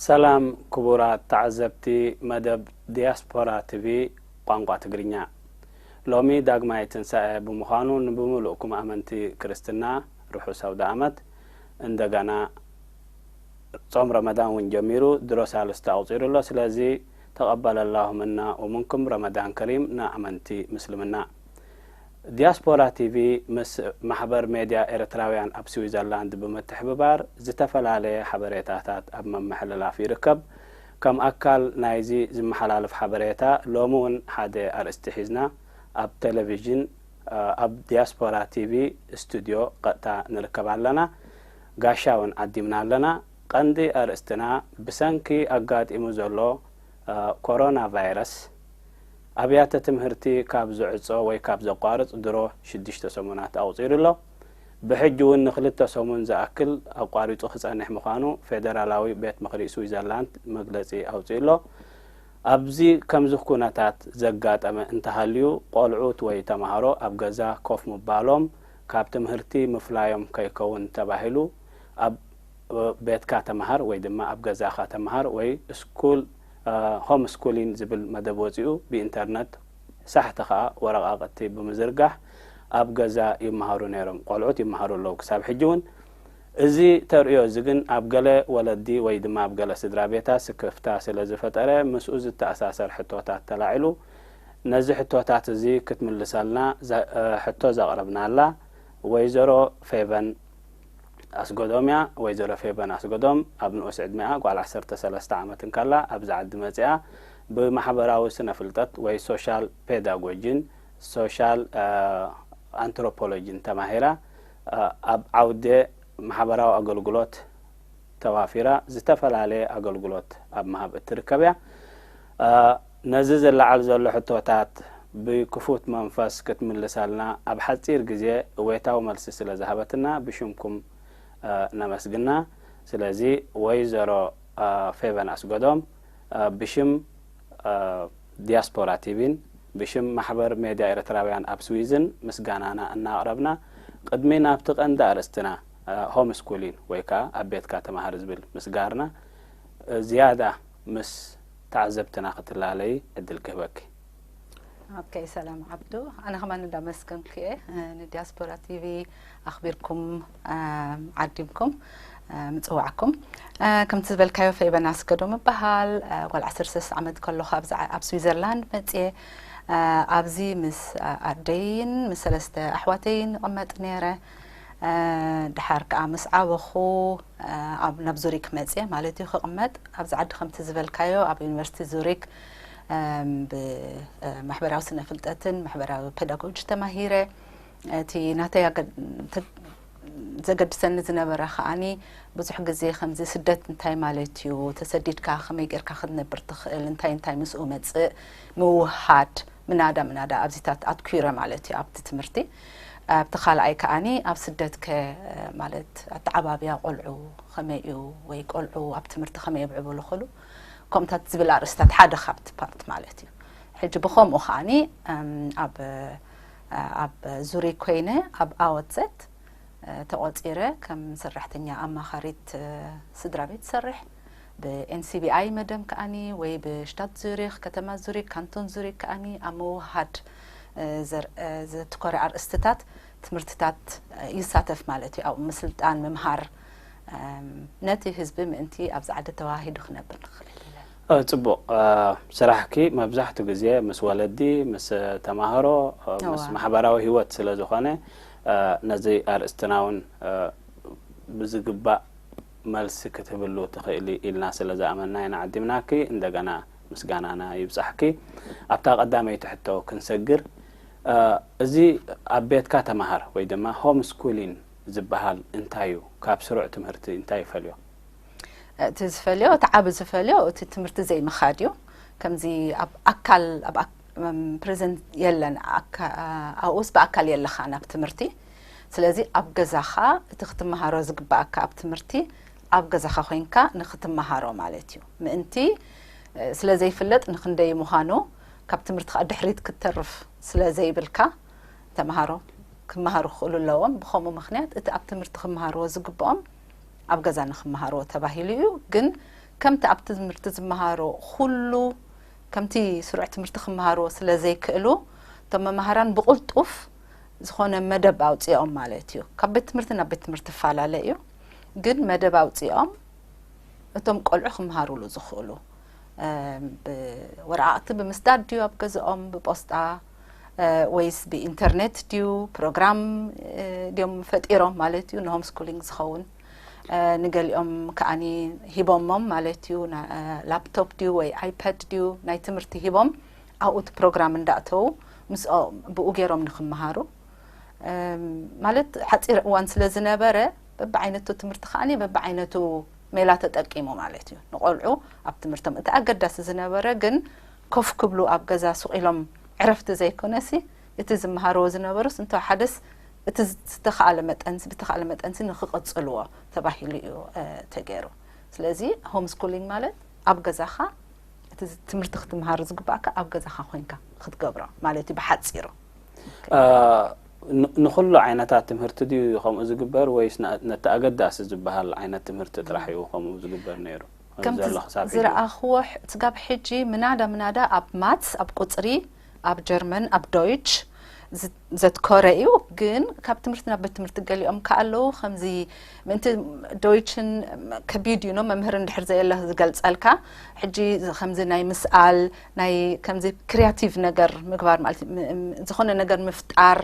ሰላም ክቡራት ተዓዘብቲ መደብ ዲያስፖራ ቲቪ ቋንቋ ትግርኛ። ሎሚ ዳግማይ ትንሳኤ ብምዃኑ፣ ንብምሉእኩም ኣመንቲ ክርስትና ርሑስ ኣውደ ኣመት። እንደገና ጾም ረመዳን እውን ጀሚሩ፣ ድሮ ሳልስቲ ኣቑጺሩ ኣሎ። ስለዚ ተቐበለ ላሁ ምና ወምንኩም ረመዳን ከሪም ንኣመንቲ ምስልምና። ዲያስፖራ ቲቪ ምስ ማሕበር ሜድያ ኤርትራውያን ኣብ ስዊዘርላንድ ብምትሕብባር ዝተፈላለየ ሓበሬታታት ኣብ ምምሕልላፍ ይርከብ። ከም ኣካል ናይዚ ዝመሓላለፍ ሓበሬታ፣ ሎሚ እውን ሓደ ኣርእስቲ ሒዝና ኣብ ቴሌቪዥን፣ ኣብ ዲያስፖራ ቲቪ ስቱድዮ ቀጥታ ንርከብ ኣለና። ጋሻ እውን ዓዲምና ኣለና። ቀንዲ ኣርእስትና፣ ብሰንኪ ኣጋጢሙ ዘሎ ኮሮና ቫይረስ፣ ኣብያተ ትምህርቲ ካብ ዝዕጾ ወይ ካብ ዘቋርጽ ድሮ ሽዱሽተ ሰሙናት ኣቑጺሩ ኣሎ። ብሕጂ እውን ንክልተ ሰሙን ዝኣክል ኣቋሪጹ ክጸንሕ ምዃኑ ፌደራላዊ ቤት ምኽሪ ስዊዘርላንድ መግለጺ ኣውጺኡ ኣሎ። ኣብዚ ከምዚ ኩነታት ዘጋጠመ እንተሃልዩ፣ ቆልዑት ወይ ተማሃሮ ኣብ ገዛ ኮፍ ምባሎም፣ ካብ ትምህርቲ ምፍላዮም ከይከውን ተባሂሉ፣ ኣብ ቤትካ ተምሃር ወይ ድማ ኣብ ገዛኻ ተምሃር ወይ ስኩል፣ ሆም ስኩሊን ዝብል መደብ ወጺኡ፣ ብኢንተርነት ሳሕቲ ከኣ ወረቓቕቲ ብምዝርጋሕ ኣብ ገዛ ይመሃሩ ነይሮም። ቆልዑት ይመሃሩ ኣለዉ ክሳብ ሕጂ እውን። እዚ ተርእዮ እዚ ግን ኣብ ገለ ወለዲ ወይ ድማ ኣብ ገለ ስድራ ቤታት ስክፍታ ስለ ዝፈጠረ፣ ምስኡ ዝተኣሳሰር ሕቶታት ተላዒሉ። ነዚ ሕቶታት እዚ ክትምልሰልና ዘ-፣ ሕቶ ዘቕረብናላ ወይዘሮ ፌቨን ኣስገዶም እያ። ወይዘሮ ፌቨን ኣስገዶም ኣብ ንኡስ ዕድሚኣ፣ ጓል ዓሰርተ ሰለስተ ዓመት እንከላ፣ ኣብዚ ዓዲ መጺኣ ብማሕበራዊ ስነ ፍልጠት ወይ ሶሻል ፔዳጎጂን ሶሻል፣ እ፣ ኣንትሮፖሎጂን ተማሂራ፣ እ፣ ኣብ ዓውደ ማሕበራዊ ኣገልግሎት ተዋፊራ ዝተፈላለየ ኣገልግሎት ኣብ ምሃብ እትርከብ እያ። እ፣ ነዚ ዝለዓል ዘሎ ሕቶታት ብክፉት መንፈስ ክትምልሰልና ኣብ ሓጺር ግዜ እወታዊ መልሲ ስለ ዝሃበትና ብሽምኩም፣ እ፣ ነመስግና። ስለዚ ወይዘሮ፣ እ፣ ፌቨን ኣስገዶም፣ እ፣ ብሽም፣ እ፣ ዲያስፖራ ቲቪን ብሽም ማሕበር ሜድያ ኤርትራውያን ኣብ ስዊዝን ምስጋናና እናቕረብና፣ ቅድሚ ናብቲ ቀንዲ ኣርእስትና፣ እ፣ ሆም ስኩሊን ወይ ከኣ ኣብ ቤትካ ተማሃር ዝብል ምስጋርና፣ እ፣ ዝያዳ ምስ ተዓዘብትና ክትላለዪ ዕድል ክህበኪ። ኦኬ፣ ሰላም ዓብዱ። ኣነ ከማን እንዳመስገንኩ እየ፣ እ፣ ንዲያስፖራ ቲቪ ኣኽቢርኩም፣ እ፣ ዓዲምኩም፣ እ፣ ምጽዋዕኩም። እ፣ ከምቲ ዝበልካዮ፣ ፌበን ኣስገዶም እበሃል። እ፣ ጓል ዓሰርተ ሰለስተ ዓመት ከለኹ ኣብዚ ዓ-፣ ኣብ ስዊዘርላንድ መጽየ። እ፣ ኣብዚ ምስ፣ እ፣ ኣደይን ምስ ሰለስተ ኣሕዋተይን እቕመጥ ነይረ። እ፣ ድሓር ከኣ ምስ ዓበኹ፣ እ፣ ኣብ፣ ናብ ዙሪክ መጽየ ማለት እዩ ክቕመጥ። ኣብዚ ዓዲ ከምቲ ዝበልካዮ ኣብ ዩኒቨርሲቲ ዙሪክ፣ እም፣ ብ-፣ እ፣ ማሕበራዊ ስነ ፍልጠትን ማሕበራዊ ፔዳጎጂ ተማሂረ። እቲ ናተይ ኣገ-፣ ተ-፣ ዘገድሰኒ ዝነበረ ከኣኒ ብዙሕ ግዜ ከምዚ ስደት እንታይ ማለት እዩ፣ ተሰዲድካ ከመይ ጌርካ ክትነብር ትኽእል፣ እንታይ እንታይ ምስኡ መጽእ፣ ምውህሃድ፣ ምናዳ ምናዳ ኣብዚታት ኣትኲረ ማለት እዩ ኣብቲ ትምህርቲ። ኣብቲ ካልኣይ ከኣኒ ኣብ ስደት ከ ማለት ኣተዓባብያ ቆልዑ ከመይ እዩ ወይ ቆልዑ ኣብ ትምህርቲ ከመይ የብዕቡ ይኽእሉ ከምኡታት ዝብል ኣርእስታት ሓደ ካብቲ ፓርት ማለት እዩ። ሕጂ ብኸምኡ ከኣኒ፣ እም፣ ኣብ፣ ኣብ ዙሪ ኮይነ ኣብ ኣወትዘት ተቖጺረ ከም ሰራሕተኛ ኣማኻሪት ስድራ ቤት ሰርሕ። ብኤንሲቢኣይ መደም ከኣኒ ወይ ብሽታት ዙሪክ፣ ከተማ ዙሪክ፣ ካንቶን ዙሪክ ከኣኒ ኣብ ምውሃድ ዘር-፣ ዘትኮረ ኣርእስትታት ትምህርትታት ይሳተፍ ማለት እዩ። ኣብኡ ምስልጣን፣ ምምሃር፣ እም፣ ነቲ ህዝቢ ምእንቲ ኣብዚ ዓዲ ተዋሂዱ ክነብር ንኽእል። እ፣ ጽቡቕ። እ፣ ስራሕኪ መብዛሕትኡ ግዜ ምስ ወለዲ፣ ምስ ተማሃሮ፣ እ፣ ምስ እዋ። ማሕበራዊ ህይወት ስለ ዝኾነ፣ እ፣ ነዚ ኣርእስትና እውን፣ እ፣ ብዝግባእ መልሲ ክትህብሉ ትኽእሊ ኢልና ስለ ዝኣመንና ኢና ዓዲምናኪ። እንደገና ምስጋናና ይብጻሕኪ። ኣብታ ቀዳመይቲ ሕቶ ክንሰግር፣ እ፣ እዚ ኣብ ቤትካ ተማሃር ወይ ድማ ሆም ስኩሊን ዝበሃል እንታይ እዩ? ካብ ስሩዕ ትምህርቲ እንታይ ይፈልዮ? እቲ ዝፈልዮ፣ እቲ ዓቢ ዝፈልዮ፣ እቲ ትምህርቲ ዘይምኻድ እዩ። ከምዚ ኣብ ኣካል፣ ኣብ ኣክ-፣ እም፣ ፕሬዘንት የለን፣ ኣካ-፣ ኣብኡስ ብኣካል የለኻን ኣብ ትምህርቲ። ስለዚ ኣብ ገዛኻ እቲ ክትመሃሮ ዝግባኣካ ኣብ ትምህርቲ ኣብ ገዛኻ ኮይንካ ንክትመሃሮ ማለት እዩ። ምእንቲ፣ እ፣ ስለ ዘይፍለጥ ንክንደይ ምዃኑ፣ ካብ ትምህርቲ ከኣ ድሕሪት ክትተርፍ ስለ ዘይብልካ፣ ተምሃሮ ክመሃሩ ክኽእሉ ኣለዎም። ብኸምኡ ምኽንያት እቲ ኣብ ትምህርቲ ክመሃርዎ ዝግብኦም ኣብ ገዛ ንክመሃርዎ ተባሂሉ እዩ። ግን ከምቲ ኣብ ትምህርቲ ዝመሃሮ ኩሉ ከምቲ ስሩዕ ትምህርቲ ክመሃርዎ ስለ ዘይክእሉ፣ እቶም መማህራን ብቕልጡፍ ዝኾነ መደብ ኣውፂኦም ማለት እዩ። ካብ ቤት ትምህርቲ ናብ ቤት ትምህርቲ ይፈላለ እዩ፣ ግን መደብ ኣውፂኦም እቶም ቆልዑ ክመሃሩሉ ዝኽእሉ፣ ብወረቓቕቲ ብምስዳድ ድዩ፣ ኣብ ገዝኦም ብፖስጣ፣ ወይስ ብኢንተርኔት ድዩ፣ ፕሮግራም ድዮም ፈጢሮም ማለት እዩ፣ ንሆም ስኩሊንግ ዝኸውን። ንገሊኦም ከኣኒ ሂቦሞም ማለት እዩ፣ ላፕቶፕ ድዩ ወይ ኣይፓድ ድዩ ናይ ትምህርቲ ሂቦም፣ ኣብኡ እቲ ፕሮግራም እንዳእተዉ ምስኦም ብኡ ገይሮም ንክመሃሩ፣ ማለት ሓፂር እዋን ስለ ዝነበረ፣ በብዓይነቱ ትምህርቲ ከኣኒ በብዓይነቱ ሜላ ተጠቂሙ ማለት እዩ። ንቆልዑ ኣብ ትምህርቶም እቲ ኣገዳሲ ዝነበረ ግን ኮፍ ክብሉ ኣብ ገዛ ሱቕ ኢሎም ዕረፍቲ ዘይኮነሲ፣ እቲ ዝመሃርዎ ዝነበሩስ እንተ ሓደስ እቲ ዝተኻእለ መጠንሲ ብተኻእለ መጠንሲ ንክቕፅልዎ ተባሂሉ እዩ ተገይሩ። ስለዚ ሆም ስኩሊንግ ማለት ኣብ ገዛኻ እቲ ትምህርቲ ክትመሃር ዝግባእካ ኣብ ገዛኻ ኮይንካ ክትገብሮ ማለት እዩ ብሓፂሩ። ንኩሉ ዓይነታት ትምህርቲ ድዩ ከምኡ ዝግበር ወይስ ነቲ ኣገዳሲ ዝበሃል ዓይነት ትምህርቲ ጥራሕ እዩ ከምኡ ዝግበር ነይሩ? ከምቲ ዝረኣኽዎ ስጋብ ሕጂ ምናዳ ምናዳ ኣብ ማትስ ኣብ ቁፅሪ ኣብ ጀርመን ኣብ ዶይች ዘትኮረ እዩ። ግን ካብ ትምህርቲ ናብ ቤት ትምህርቲ ገሊኦም ከኣለዉ ከምዚ ምእንቲ ዶይችን ከቢድ እዩ ኖ መምህር እንድሕር ዘየለ ዝገልጸልካ ሕጂ ከምዚ ናይ ምስኣል ናይ ከምዚ ክሪያቲቭ ነገር ምግባር ማለት ዝኾነ ነገር ምፍጣር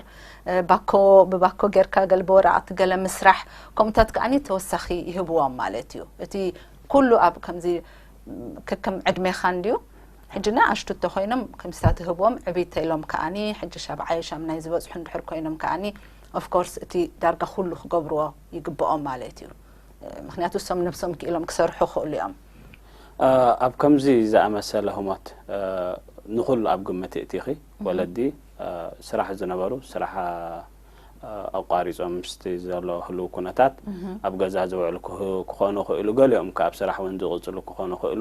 ባኮ ብባኮ ጌርካ ገለ ብወረቓቕቲ ገለ ምስራሕ ከምኡታት ከኣኒ ተወሳኺ ይህብዎም ማለት እዩ። እቲ ኩሉ ኣብ ከምዚ ከከም ዕድሜኻ እንድዩ። ሕጂ ንኣሽቱ እንተኾይኖም ከምስታት ይህብዎም ዕብይ ተኢሎም ከኣኒ ሕጂ ሻብዓይ ሻምናይ ዝበፅሑ እንድሕር ኮይኖም ከኣኒ ኦፍኮርስ እቲ ዳርጋ ኩሉ ክገብርዎ ይግብኦም ማለት እዩ። ምክንያቱ እሶም ነብሶም ክኢሎም ክሰርሑ ክእሉ እዮም። ኣብ ከምዚ ዝኣመሰለ ህሞት ንኹሉ ኣብ ግምት እእቲኺ ወለዲ ስራሕ ዝነበሩ ስራሕ ኣቋሪጾም ምስቲ ዘሎ ህልው ኩነታት ኣብ ገዛ ዝውዕሉ ክኾኑ ክእሉ፣ ገሊኦም ከ ኣብ ስራሕ እውን ዝቕጽሉ ክኾኑ ክእሉ።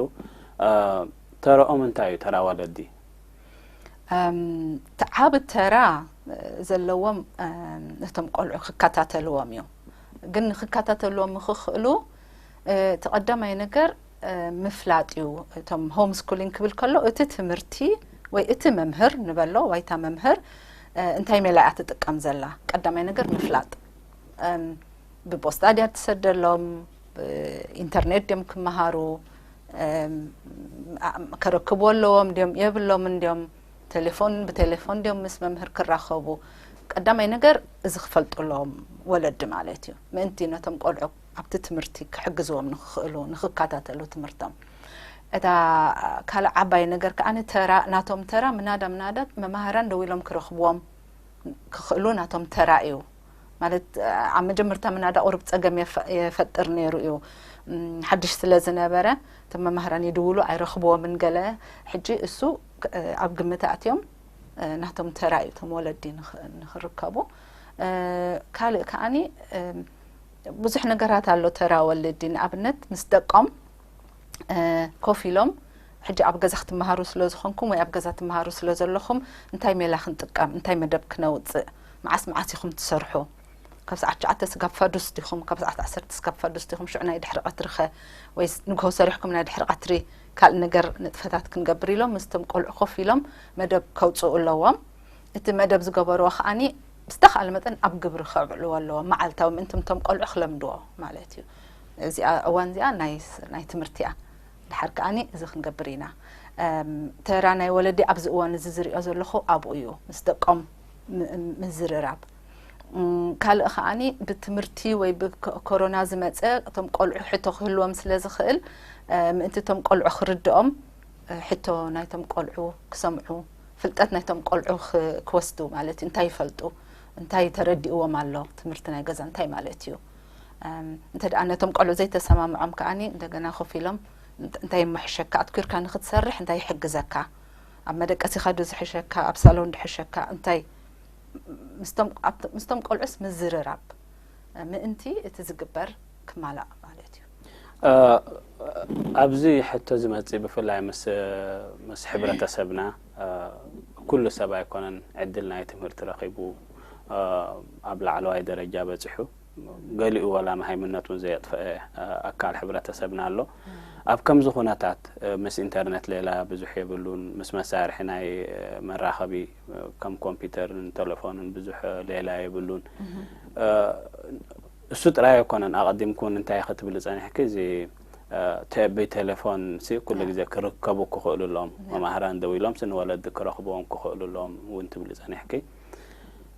ተረኦም እንታይ እዩ? ተራ ወለዲ እቲ ዓቢ ተራ ዘለዎም ነቶም ቆልዑ ክከታተልዎም እዩ። ግን ንክከታተልዎም ንክኽእሉ እቲ ቀዳማይ ነገር ምፍላጥ እዩ። እቶም ሆም ስኩሊንግ ክብል ከሎ እቲ ትምህርቲ ወይ እቲ መምህር ንበሎ ዋይታ መምህር እንታይ ሜላ እያ ትጥቀም ዘላ ቀዳማይ ነገር ምፍላጥ። ብፖስጣ ድያ ትሰደሎም፣ ብኢንተርኔት ድዮም ክመሃሩ፣ ከረክብዎ ኣለዎም ድዮም የብሎም እንድዮም፣ ቴሌፎን ብቴሌፎን ድዮም ምስ መምህር ክራኸቡ። ቀዳማይ ነገር እዚ ክፈልጡ ኣለዎም ወለዲ ማለት እዩ። ምእንቲ ነቶም ቆልዑ ኣብቲ ትምህርቲ ክሕግዝዎም ንክኽእሉ ንክከታተሉ ትምህርቶም። እታ ካልእ ዓባይ ነገር ከዓ ንተራ ናቶም ተራ ምናዳ ምናዳ መማህራን ደው ኢሎም ክረኽብዎም ክኽእሉ ናቶም ተራ እዩ። ማለት ኣብ መጀመርታ ምናዳ ቁሩብ ፀገም የፈጥር ነይሩ እዩ። ሓድሽ ስለ ዝነበረ እቶም መማህራን ይድውሉ ኣይረኽብዎምን ገለ። ሕጂ እሱ ኣብ ግምት ኣእትዮም ናቶም ተራ እዩ እቶም ወለዲ ንኽርከቡ። ካልእ ከዓኒ ብዙሕ ነገራት ኣሎ ተራ ወለዲ ንኣብነት ምስ ደቆም ኮፍ ኢሎም ሕጂ ኣብ ገዛ ክትመሃሩ ስለ ዝኾንኩም ወይ ኣብ ገዛ ትመሃሩ ስለ ዘለኹም እንታይ ሜላ ክንጥቀም እንታይ መደብ ክነውፅእ መዓስ መዓስ ኢኹም ትሰርሑ ካብ ሰዓት ትሽዓተ ስጋብ ፋዱስ ዲኹም ካብ ሰዓት ዓሰርተ ስጋብ ፋዱስ ዲኹም ሽዑ ናይ ድሕሪ ቀትሪ ኸ ወይስ ንግሆ ሰሪሕኩም ናይ ድሕሪ ቀትሪ ካልእ ነገር ንጥፈታት ክንገብር ኢሎም ምስቶም ቆልዑ ኮፍ ኢሎም መደብ ከውፅኡ ኣለዎም። እቲ መደብ ዝገበርዎ ከዓኒ ብዝተኻእለ መጠን ኣብ ግብሪ ከብዕልዎ ኣለዎም መዓልታዊ ምእንቲ እቶም ቆልዑ ክለምድዎ ማለት እዩ። እዚኣ እዋን እዚኣ ናይ ናይ ትምህርቲ እያ። ድሓር ከዓኒ እዚ ክንገብር ኢና። ተራ ናይ ወለዲ ኣብዚ እዋን እዚ ዝሪኦ ዘለኹ ኣብኡ እዩ ምስ ደቆም ምዝርራብ። ካልእ ከዓኒ ብትምህርቲ ወይ ብኮሮና ዝመፀ እቶም ቆልዑ ሕቶ ክህልዎም ስለ ዝኽእል ምእንቲ እቶም ቆልዑ ክርድኦም ሕቶ ናይቶም ቆልዑ ክሰምዑ ፍልጠት ናይቶም ቆልዑ ክወስዱ ማለት እዩ። እንታይ ይፈልጡ እንታይ ተረዲእዎም ኣሎ ትምህርቲ ናይ ገዛ እንታይ ማለት እዩ። እንተ ደኣ ነቶም ቆልዑ ዘይተሰማምዖም ከዓኒ እንደገና ኮፍ ኢሎም እንታይ የመሕሸካ ኣትኲርካ ንክትሰርሕ እንታይ ይሕግዘካ ኣብ መደቀሲኻ ዶ ዝሕሸካ ኣብ ሳሎን ድሕሸካ እንታይ ምስቶም ቆልዑስ ምዝርራብ ምእንቲ እቲ ዝግበር ክማላእ ማለት እዩ። ኣብዚ ሕቶ ዝመፅእ ብፍላይ ምስ ምስ ሕብረተሰብና ኩሉ ሰብ ኣይኮነን ዕድል ናይ ትምህርቲ ረኺቡ ኣብ ላዕለዋይ ደረጃ በፂሑ ገሊኡ ወላ መሃይምነት እውን ዘየጥፈአ ኣካል ሕብረተሰብና ኣሎ። ኣብ ከምዚ ኩነታት፣ እ፣ ምስ ኢንተርነት ሌላ ብዙሕ የብሉን፣ ምስ መሳርሒ ናይ፣ እ፣ መራኸቢ፣ እ፣ ከም ኮምፒውተርን ቴሌፎንን ብዙሕ፣ እ፣ ሌላ የብሉን። እ፣ እሱ ጥራይ ኣይኮነን፣ ኣቐዲምኩ እውን እንታይ ክትብሊ ጸኒሕኪ፣ እዚ፣ እ፣ ተ-፣ ብቴሌፎን ሲ ኩሉ ግዜ ክርከቡ ክኽእሉ ኣለዎም። መማህራን ደው ኢሎም ሲ ንወለዲ ክረኽብዎም ክኽእሉ ኣለዎም እውን ትብሊ ጸኒሕኪ።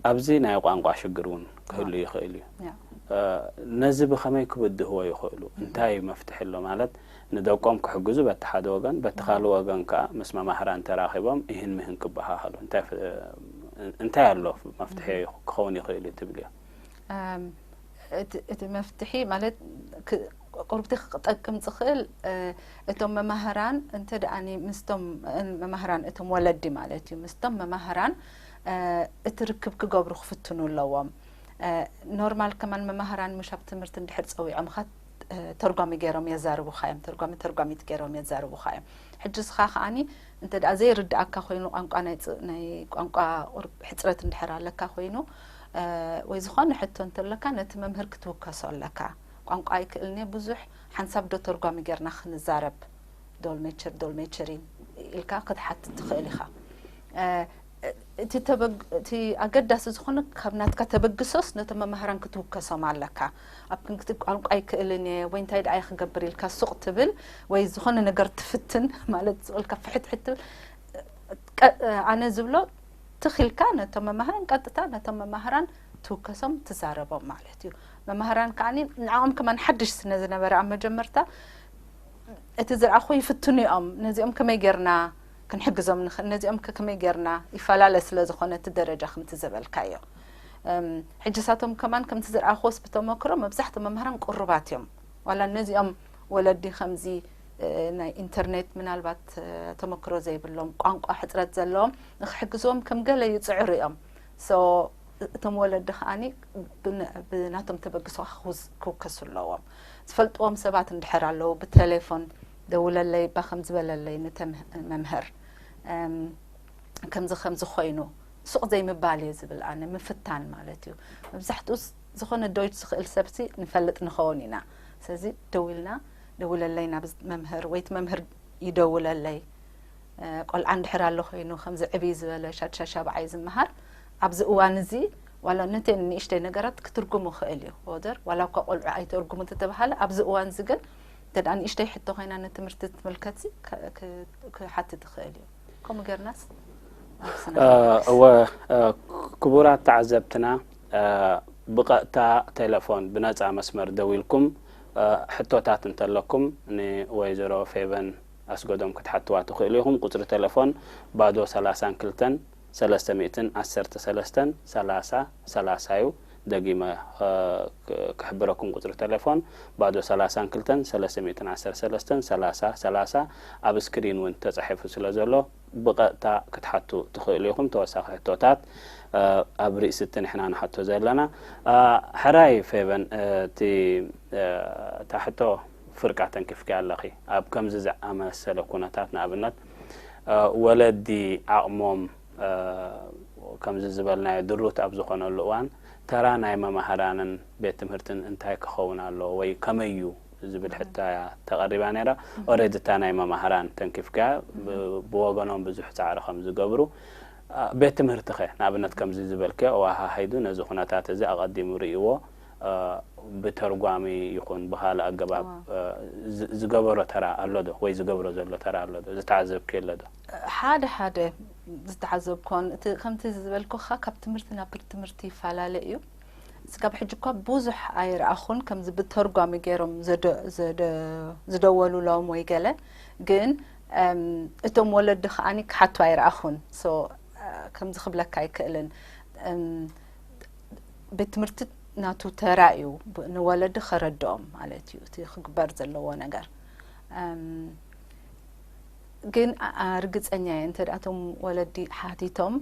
ኣብዚ ናይ ቋንቋ ሽግር እውን ክህሉ ይኽእል እዩ። ያ። እ፣ ነዚ ብኸመይ ክብድህዎ ይኽእሉ? እንታይ መፍትሒ ኣሎ? ማለት ንደቆም ክሕግዙ በቲ ሓደ ወገን፣ በቲ ካልእ ወገን ከኣ ምስ መማህራን ተራኺቦም ይህን ምህን ክበሃሃሉ። እንታይ ፍ-፣ እንታይ ኣሎ መፍትሒ ክኸውን ይኽእል እዩ ትብልዮ? እም፣ እቲ፣ እቲ መፍትሒ ማለት ክ-፣ ቁርብቲ ክጠቅም ዝኽእል፣ እ፣ እቶም መማህራን እንተ ደኣኒ ምስቶም፣ እ፣ መማህራን እቶም ወለዲ ማለት እዩ። ምስቶም መማህራን፣ እ፣ እቲ ርክብ ክገብሩ ክፍትኑ ኣለዎም። እ፣ ኖርማል ከማን መማህራን ምሽ ኣብ ትምህርቲ እንድሕር ጸዊዖምኻ፣ እ፣ ተርጓሚ ገይሮም የዛርቡኻ እዮም። ተርጓሚ፣ ተርጓሚት ገይሮም የዛርቡኻ እዮም። ሕጂ እስኻ ከኣኒ እንተ ደኣ ዘይርድኣካ ኮይኑ ቋንቋ ናይ ጽ-፣ ናይ ቋንቋ ቁርብ ሕጽረት እንድሕር ኣለካ ኮይኑ፣ እ፣ ወይ ዝኾነ ሕቶ እንተለካ ነቲ መምህር ክትውከሶ ኣለካ። ቋንቋ ኣይክእልን እየ ብዙሕ፣ ሓንሳብ ዶ ተርጓሚ ጌርና ክንዛረብ፣ ዶልሜቸር፣ ዶልሜቸሪን ኢልካ ክትሓትት ትኽእል ኢኻ። እ፣ እቲ ተበግ-፣ እቲ ኣገዳሲ ዝኾነ ካብ ናትካ ተበግሶስ ነቶም መማህራን ክትውከሶም ኣለካ። ኣብ ክንክቲ ቋንቋ ኣይክእልን እየ ወይ እንታይ ደኣ እየ ክገብር ኢልካ ሱቕ ትብል ወይ ዝኾነ ነገር ትፍትን ማለት ሱቕ ኢልካ ፍሕትሕት ትብል። ቀ-፣ ኣነ ዝብሎ ትኽ ኢልካ ነቶም መማህራን ቀጥታ ነቶም መማህራን ትውከሶም ትዛረቦም ማለት እዩ። መማህራን ከዓኒ ንዕኦም ከማን ሓድሽ ስነ ዝነበረ ኣብ መጀመርታ እቲ ዝረኣኹ ይፍትኑ እዮም። ነዚኦም ከመይ ጌርና ክንሕግዞም ንኽእል? ነዚኦም ከ ከመይ ጌርና ይፈላለ ስለ ዝኾነ እቲ ደረጃ ከምቲ ዝበልካዮ። እም፣ ሕጂ ሳቶም ከማን ከምቲ ዝረኣኹዎስ ብተመክሮ መብዛሕትኦም መምህራን ቅሩባት እዮም። ዋላ ነዚኦም ወለዲ ከምዚ፣ እ፣ ናይ ኢንተርኔት ምናልባት፣ እ፣ ተመክሮ ዘይብሎም፣ ቋንቋ ሕጽረት ዘለዎም ንኽሕግዝዎም ከም ገለ ይጽዕሩ እዮም። ሶ፣ እቶም ወለዲ ከኣኒ ብን-፣ ብናቶም ተበግሶ ክውስ-፣ ክውከሱ ኣለዎም። ዝፈልጥዎም ሰባት እንድሕር ኣለዉ፣ ብቴሌፎን ደውለለይ፣ እባ ከም ዝበለለይ ንተምህ-፣ መምህር፣ እም፣ ከምዚ ከምዚ ኮይኑ፣ ሱቕ ዘይምባል እየ ዝብል ኣነ፣ ምፍታን ማለት እዩ። መብዛሕትኡ ስ-፣ ዝኾነ ዶይች ዝኽእል ሰብሲ ንፈልጥ ንኸውን ኢና። ስለዚ ደዊልና፣ ደውለለይ ናብ መምህር፣ ወይ እቲ መምህር ይደውለለይ። እ፣ ቆልዓ እንድሕር ኣሎ ኮይኑ፣ ከምዚ ዕብይ ዝበለ ሻድሻይ ሻብዓይ ዝመሃር፣ ኣብዚ እዋን እዚ ዋላ ነተን ንእሽተይ ነገራት ክትርጉሙ ይኽእል እዩ። ኦደር፣ ዋላ እኳ ቆልዑ ኣይተርጉሙ እንተተባሃለ፣ ኣብዚ እዋን እዚ ግን እንተ ደኣ ንእሽተይ ሕቶ ኮይና ንትምህርቲ ትምልከትሲ ከ-፣ ክ-፣ ክሓትት ይኽእል እዩ። ከምኡ ጌርናስ ኣብ ስነ እ፣ እወ፣ እ፣ ክቡራት ተዓዘብትና፣ እ፣ ብቐጥታ ቴሌፎን ብነጻ መስመር ደዊልኩም፣ እ፣ ሕቶታት እንተለኩም ንወይዘሮ ፌቨን ኣስገዶም ክትሓትዋ ትኽእሉ ኢኹም። ቁጽሪ ቴሌፎን ባዶ ሰላሳን ክልተን ሰለስተ ሚእትን ዓሰርተ ሰለስተን ሰላሳ ሰላሳ እዩ። ደጊመ፣ እ፣ ክ-፣ ክሕብረኩም ቁጽሪ ቴሌፎን ባዶ ሰላሳን ክልተን ሰለስተ ሚእትን ዓሰርተ ሰለስተን ሰላሳ ሰላሳ ኣብ ስክሪን እውን ተጻሒፉ ስለ ዘሎ ብቐጥታ ክትሓቱ ትኽእሉ ኢኹም። ተወሳኺ ሕቶታት፣ እ፣ ኣብ ርእሲ እቲ ንሕና ንሓቶ ዘለና። እ፣ ሕራይ ፌቨን፣ እ፣ እቲ፣ እ፣ እታ ሕቶ ፍርቃ ተንኪፍኪ ኣለኺ። ኣብ ከምዚ ዝኣመሰለ ኩነታት ንኣብነት፣ እ፣ ወለዲ ዓቕሞም፣ እ፣ ከምዚ ዝበልናዮ ድሩት ኣብ ዝኾነሉ እዋን ተራ ናይ መማህራንን ቤት ትምህርትን እንታይ ክኸውን ኣለዎ ወይ ከመይ እዩ ዝብል ሕቶ እያ ተቐሪባ ነይራ። ኦረዲ እታ ናይ መማህራን ተንኪፍካ ብ-፣ ብወገኖም ብዙሕ ጻዕሪ ከም ዝገብሩ፣ እ፣ ቤት ትምህርቲ ኸ ንኣብነት ከምዚ ዝበልክዮ ኣወሃሃይዱ ነዚ ኩነታት እዚ ኣቐዲሙ ርእይዎ፣ እ፣ ብተርጓሚ ይኹን ብኻልእ ኣገባብ፣ እ፣ ዝ-፣ ዝገበሮ ተራ ኣሎ ዶ? ወይ ዝገብሮ ዘሎ ተራ ኣሎ ዶ? ዝተዓዘብክዮ ኣሎ ዶ? ሓደ ሓደ ዝተዓዘብኮን፣ እቲ ከምቲ ዝበልኩኻ ካብ ትምህርቲ ናብ ትምህርቲ ይፈላለ እዩ። ስጋብ ሕጂ እኳ ብዙሕ ኣይረኣኹን፣ ከምዚ ብተርጓሚ ገይሮም ዘደ-፣ ዘደ-፣ ዝደወሉሎም ወይ ገለ፣ ግን፣ እም፣ እቶም ወለዲ ከኣኒ ክሓቱ ኣይረኣኹን። ሶ፣ እ፣ ከምዚ ክብለካ ኣይክእልን። እም፣ ቤት ትምህርቲ ናቱ ተራ እዩ፣ ብ-፣ ንወለዲ ከረድኦም ማለት እዩ፣ እቲ ክግበር ዘለዎ ነገር። እም፣ ግን ኣ-፣ ኣ-፣ ርግጸኛ እየ፣ እንተ ደኣ እቶም ወለዲ ሓቲቶም፣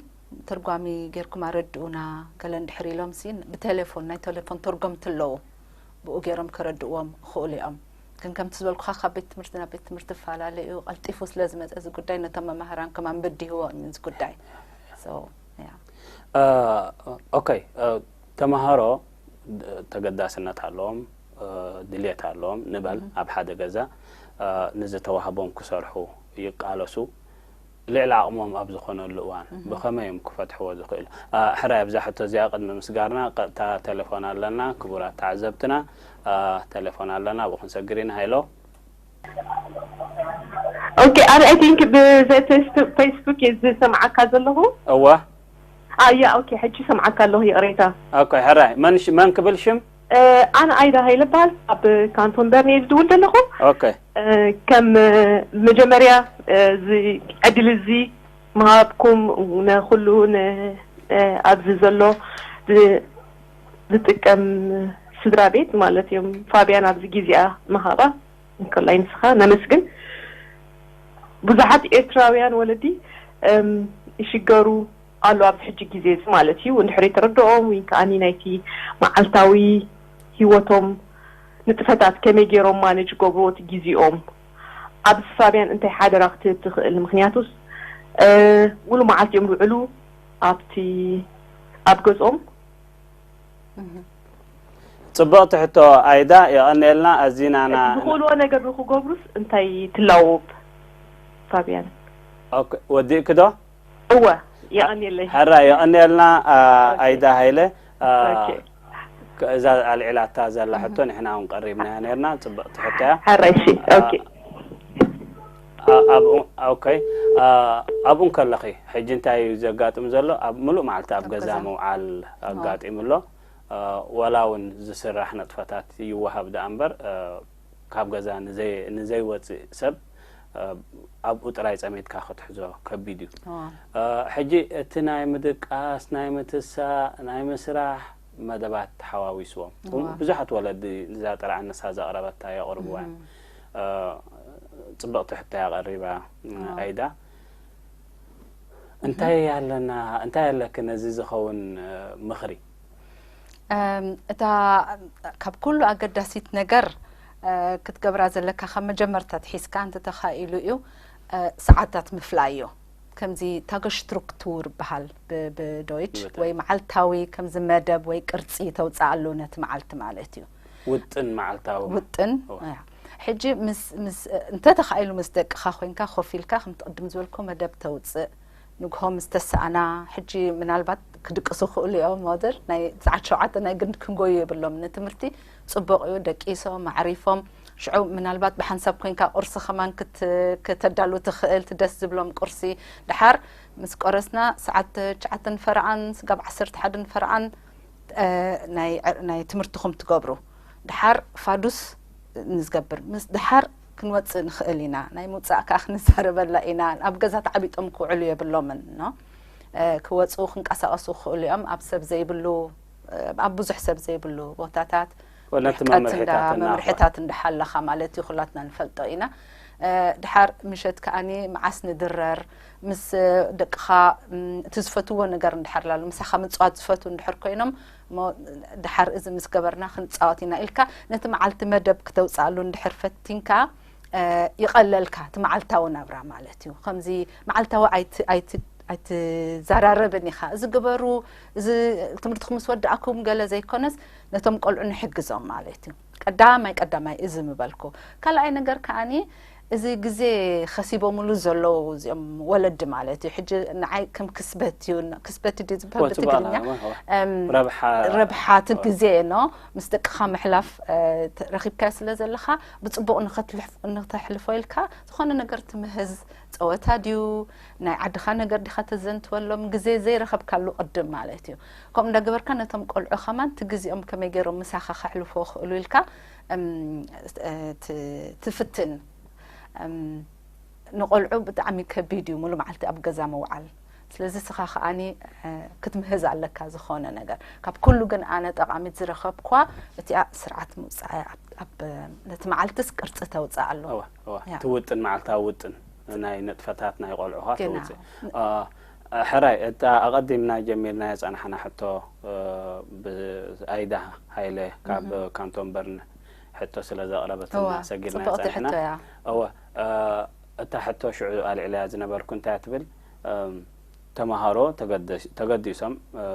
"ተርጓሚ ጌርኩም ኣረድኡና" ገለ እንድሕር ኢሎም ሲ፣ ብቴሌፎን፣ ናይ ቴሌፎን ተርጎምቲ ኣለዉ፣ ብኡ ጌሮም ከረድእዎም ይኽእሉ እዮም። ግን ከምቲ ዝበልኩኻ፣ ካብ ቤት ትምህርቲ ናብ ቤት ትምህርቲ ይፈላለ እዩ። ቀልጢፉ ስለ ዝመጸ እዚ ጉዳይ፣ ነቶም መማህራን ከማን በዲህዎም እዩ እዚ ጉዳይ። ሶ፣ ያ። እ፣ ኦኬ፣ እ፣ ተማሃሮ ድ-፣ ተገዳስነት ኣለዎም፣ እ፣ ድልየት ኣለዎም ንበል። ኣብ ሓደ ገዛ፣ ንዝተዋህቦም ክሰርሑ ይቃለሱ። ልዕሊ ዓቕሞም ኣብ ዝኾነሉ እዋን ብኸመይ እዮም ክፈትሕዎ ዝኽእሉ? ሕራይ ኣብዛ ሕቶ እዚኣ ቅድሚ ምስጋርና ቀጥታ ቴሌፎን ኣለና። ክቡራት ተዓዘብትና ቴሌፎን ኣለና፣ ኣብኡ ክንሰግር ኢና። ሄሎ። ኦኬ፣ ኣነ ኣይ ቲንክ ብዘይ ፌስቡክ እየ ዝሰምዓካ ዘለኹ። እወ። ኣያ ኦኬ፣ ሕጂ ሰምዓካ ኣለኹ፣ ይቕሬታ። ኦኬ፣ ሕራይ መን ሽ- መን ክብል ሽም? ኣነ ኣይዳ ሃይለ በሃል፣ ኣብ ካንቶን በርኔ ዝድውል ዘለኹ። ኦኬ። ከም መጀመርያ እዚ ዕድል እዚ ምሃብኩም ነኩሉ ን ኣብዚ ዘሎ ዝ- ዝጥቀም ስድራ ቤት ማለት እዮም። ፋብያን ኣብዚ ግዜኣ ምሃባ እንከላይ ንስኻ ነመስግን። ብዙሓት ኤርትራውያን ወለዲ እም፣ ይሽገሩ ኣሎ ኣብዚ ሕጂ ግዜ እዚ ማለት እዩ። እንድሕር የተረድኦም ወይ ከኣኒ ናይቲ መዓልታዊ ህይወቶም ንጥፈታት ከመይ ገይሮም ማኔጅ ገብርዎ እቲ ግዜኦም ኣብዚ ፋብያን እንታይ ሓደራ ክትህብ ትኽእል? ምክንያቱስ እ፣ ሙሉ መዓልቲ እዮም ዝውዕሉ ኣብቲ ኣብ ገዝኦም። ጽብቕቲ ሕቶ ኣይዳ፣ የቐንየልና። ኣዚናና ዝኽእልዎ ነገር ንክገብሩስ እንታይ ትላወብ ፋብያን? ኦኬ፣ ወዲእኪ ዶ? እወ፣ የቐንየለይ። ሕራ የቐንየልና። አ፣ ኦኬ። ኣይዳ ሃይለ አ፣ ኦኬ። ከ- እዛ ኣልዒላታ ዘላ ሕቶ ንሕና እውን ቀሪብናያ ነርና። ጽብቕቲ ሕቶ እያ። ሕራይ፣ እሺ፣ አ፣ ኦኬ። አ- ኣብኡ ኦኬ። አ፣ ኣብኡ እንከለኺ ሕጂ እንታይ እዩ ዘጋጥም ዘሎ? ኣብ ምሉእ መዓልቲ ኣብ ኣብ ገዛ ገዛ። ምውዓል ኣጋጢሙ ኣሎ። አ፣ ወላ እውን ዝስራሕ ነጥፈታት ይወሃብ ደኣ እምበር አ፣ ካብ ገዛ ንዘይ ንዘይወፅእ ሰብ አ፣ ኣብኡ ጥራይ ጸሚድካ ክትሕዞ ከቢድ እዩ። እዋ። አ፣ ሕጂ እቲ ናይ ምድቃስ ናይ ምትሳእ ናይ ምስራሕ መደባት ተሓዋዊስዎም። እዋ። ብዙሓት ወለዲ እዛ ጥርዓን ንሳ ዘቕረበታ የቕርብዋ እዮም። አ፣ ጽብቕቲ ሕቶ እያ ቀሪባ። እዋ። ኣይዳ እንታይ ኣለና እንታይ ኣለኪ ነዚ ዝኸውን አ፣ ምኽሪ? እም፣ እታ ካብ ኩሉ ኣገዳሲት ነገር እ፣ ክትገብራ ዘለካ ካብ መጀመርታ ትሒዝካ እንተተኻኢሉ እዩ እ፣ ሰዓታት ምፍላይ እዩ። ከምዚ ታገሽትሩክቱር ይበሃል ብ- ብዶይች ብተ- ወይ መዓልታዊ ከምዚ መደብ ወይ ቅርጺ ተውፅኣሉ ነቲ መዓልቲ ማለት እዩ። ውጥን መዓልታዊ ውጥን እዋ። ያ። ሕጂ ምስ ምስ እንተ ተኻኢሉ ምስ ደቅኻ ኮይንካ ኮፍ ኢልካ ከምቲ ቅድም ዝበልኮ መደብ ተውፅእ ንግሆ ምስ ተሰኣና ሕጂ ምናልባት ክድቅሱ ክእሉ እዮም ወደር ናይ ሰዓት ሸውዓተ ናይ ግንድ ክንጎዩ የብሎም ንትምህርቲ ጽቡቕ እዩ ደቂሶም ኣዕሪፎም ሽዑ ምናልባት ብሓንሳብ ኮይንካ ቁርሲ ከማን ክት- ክተዳሉ ትኽእል ትደስ ዝብሎም ቁርሲ ድሓር ምስ ቆረስና ሰዓት ትሽዓተን ፈረቓን ስጋብ ዓሰርተ ሓደን ፈረቓን እ፣ ናይ ዕር- ናይ ትምህርትኹም ትገብሩ ድሓር ፋዱስ ንዝገብር ምስ ድሓር ክንወፅእ ንኽእል ኢና ናይ ምውፃእ ከዓ ክንዛረበላ ኢና ኣብ ገዛ ተዓቢጦም ክውዕሉ የብሎምን ኖ እ፣ ክወፁ ክንቀሳቀሱ ክኽእሉ እዮም ኣብ ሰብ ዘይብሉ እ፣ ኣብ ብዙሕ ሰብ ዘይብሉ ቦታታት ወነቲ ርሕቀት እንዳ መምርሒታት እናኽበር መምርሒታት እንዳሓለኻ ማለት እዩ ኩላትና ንፈልጦ ኢና እ፣ ድሓር ምሸት ከኣኒ መዓስ ንድረር ምስ ደቅኻ ም፣ እቲ ዝፈትዎ ነገር እንድሕር ላሉ ምሳኻ ምፅዋት ዝፈትው እንድሕር ኮይኖም እሞ ድሓር እዚ ምስ ገበርና ክንፃወት ኢና ኢልካ ነቲ መዓልቲ መደብ ክተውፅኣሉ እንድሕር ፈቲንካ እ፣ ይቐለልካ እቲ መዓልታዊ ናብራ ማለት እዩ ከምዚ መዓልታዊ ኣይት- ኣይት- ኣይትዘራረብን ኢኻ እዚ ግበሩ እዚ ትምህርትኩም ምስ ወዳእኩም ገለ ዘይኮነስ ነቶም ቆልዑ ንሕግዞም ማለት እዩ ቀዳማይ ቀዳማይ እዚ ምበልኩ ካልኣይ ነገር ከዓኒ እዚ ግዜ ከሲቦምሉ ዘለዉ እዚኦም ወለዲ ማለት እዩ ሕጂ ንዓይ ከም ክስበት እዩ ክስበት ድዩ ዝበሃል ወ- ጽቡቕ ብትግርኛ ኣለና፣ ወ- እም፣ ረብሓ ረብሓ እቲ ግዜ ኖ ምስ ደቅኻ ምሕላፍ እ፣ ተ- ረኺብካዮ ስለ ዘለኻ ብፅቡቕ ንኸትልሕፍ- ንክተሕልፎ ኢልካ ዝኾነ ነገር ትምህዝ ፀወታ ድዩ ናይ ዓድኻ ነገር ዲኻ ተዘንትወሎም ግዜ ዘይረኸብካሉ ቅድም ማለት እዩ ከምኡ እንዳገበርካ ነቶም ቆልዑ ከማን እቲ ግዜኦም ከመይ ገይሮም ምሳኻ ከሕልፎ ክእሉ ኢልካ እም፣ እ፣ ት- ትፍትን እም፣ ንቆልዑ ብጣዕሚ ከቢድ እዩ ሙሉ መዓልቲ ኣብ ገዛ ምውዓል ስለዚ ስኻ ከዓኒ እ፣ ክትምህዝ ኣለካ ዝኾነ ነገር ካብ ኩሉ ግን ኣነ ጠቃሚት ዝረኸብኳ እቲኣ ስርዓት ምውፃእ ኣብ- ኣብ ነቲ መዓልትስ ቅርፂ ተውፅእ ኣሎ እዋ እዋ ያ። እቲ ውጥን መዓልታዊ ውጥን ናይ ንጥፈታት ናይ ቆልዑኻ ግና። ተውፅእ አ፣ አ፣ ሕራይ እታ ኣቐዲምና ጀሚርና የፀናሕና ሕቶ እ፣ ብኣይዳ ሃይለ ካብ ካንቶን በርን ሕቶ ስለ ዘቕረበትና እዋ ሰጊድና ፅብቕቲ የፀናሕና ሕቶ እያ እወ እ፣ እታ ሕቶ ሽዑ ኣልዕልያ ዝነበርኩ እንታይ ትብል እም፣ ተምሃሮ ተገደስ- ተገዲሶም እ፣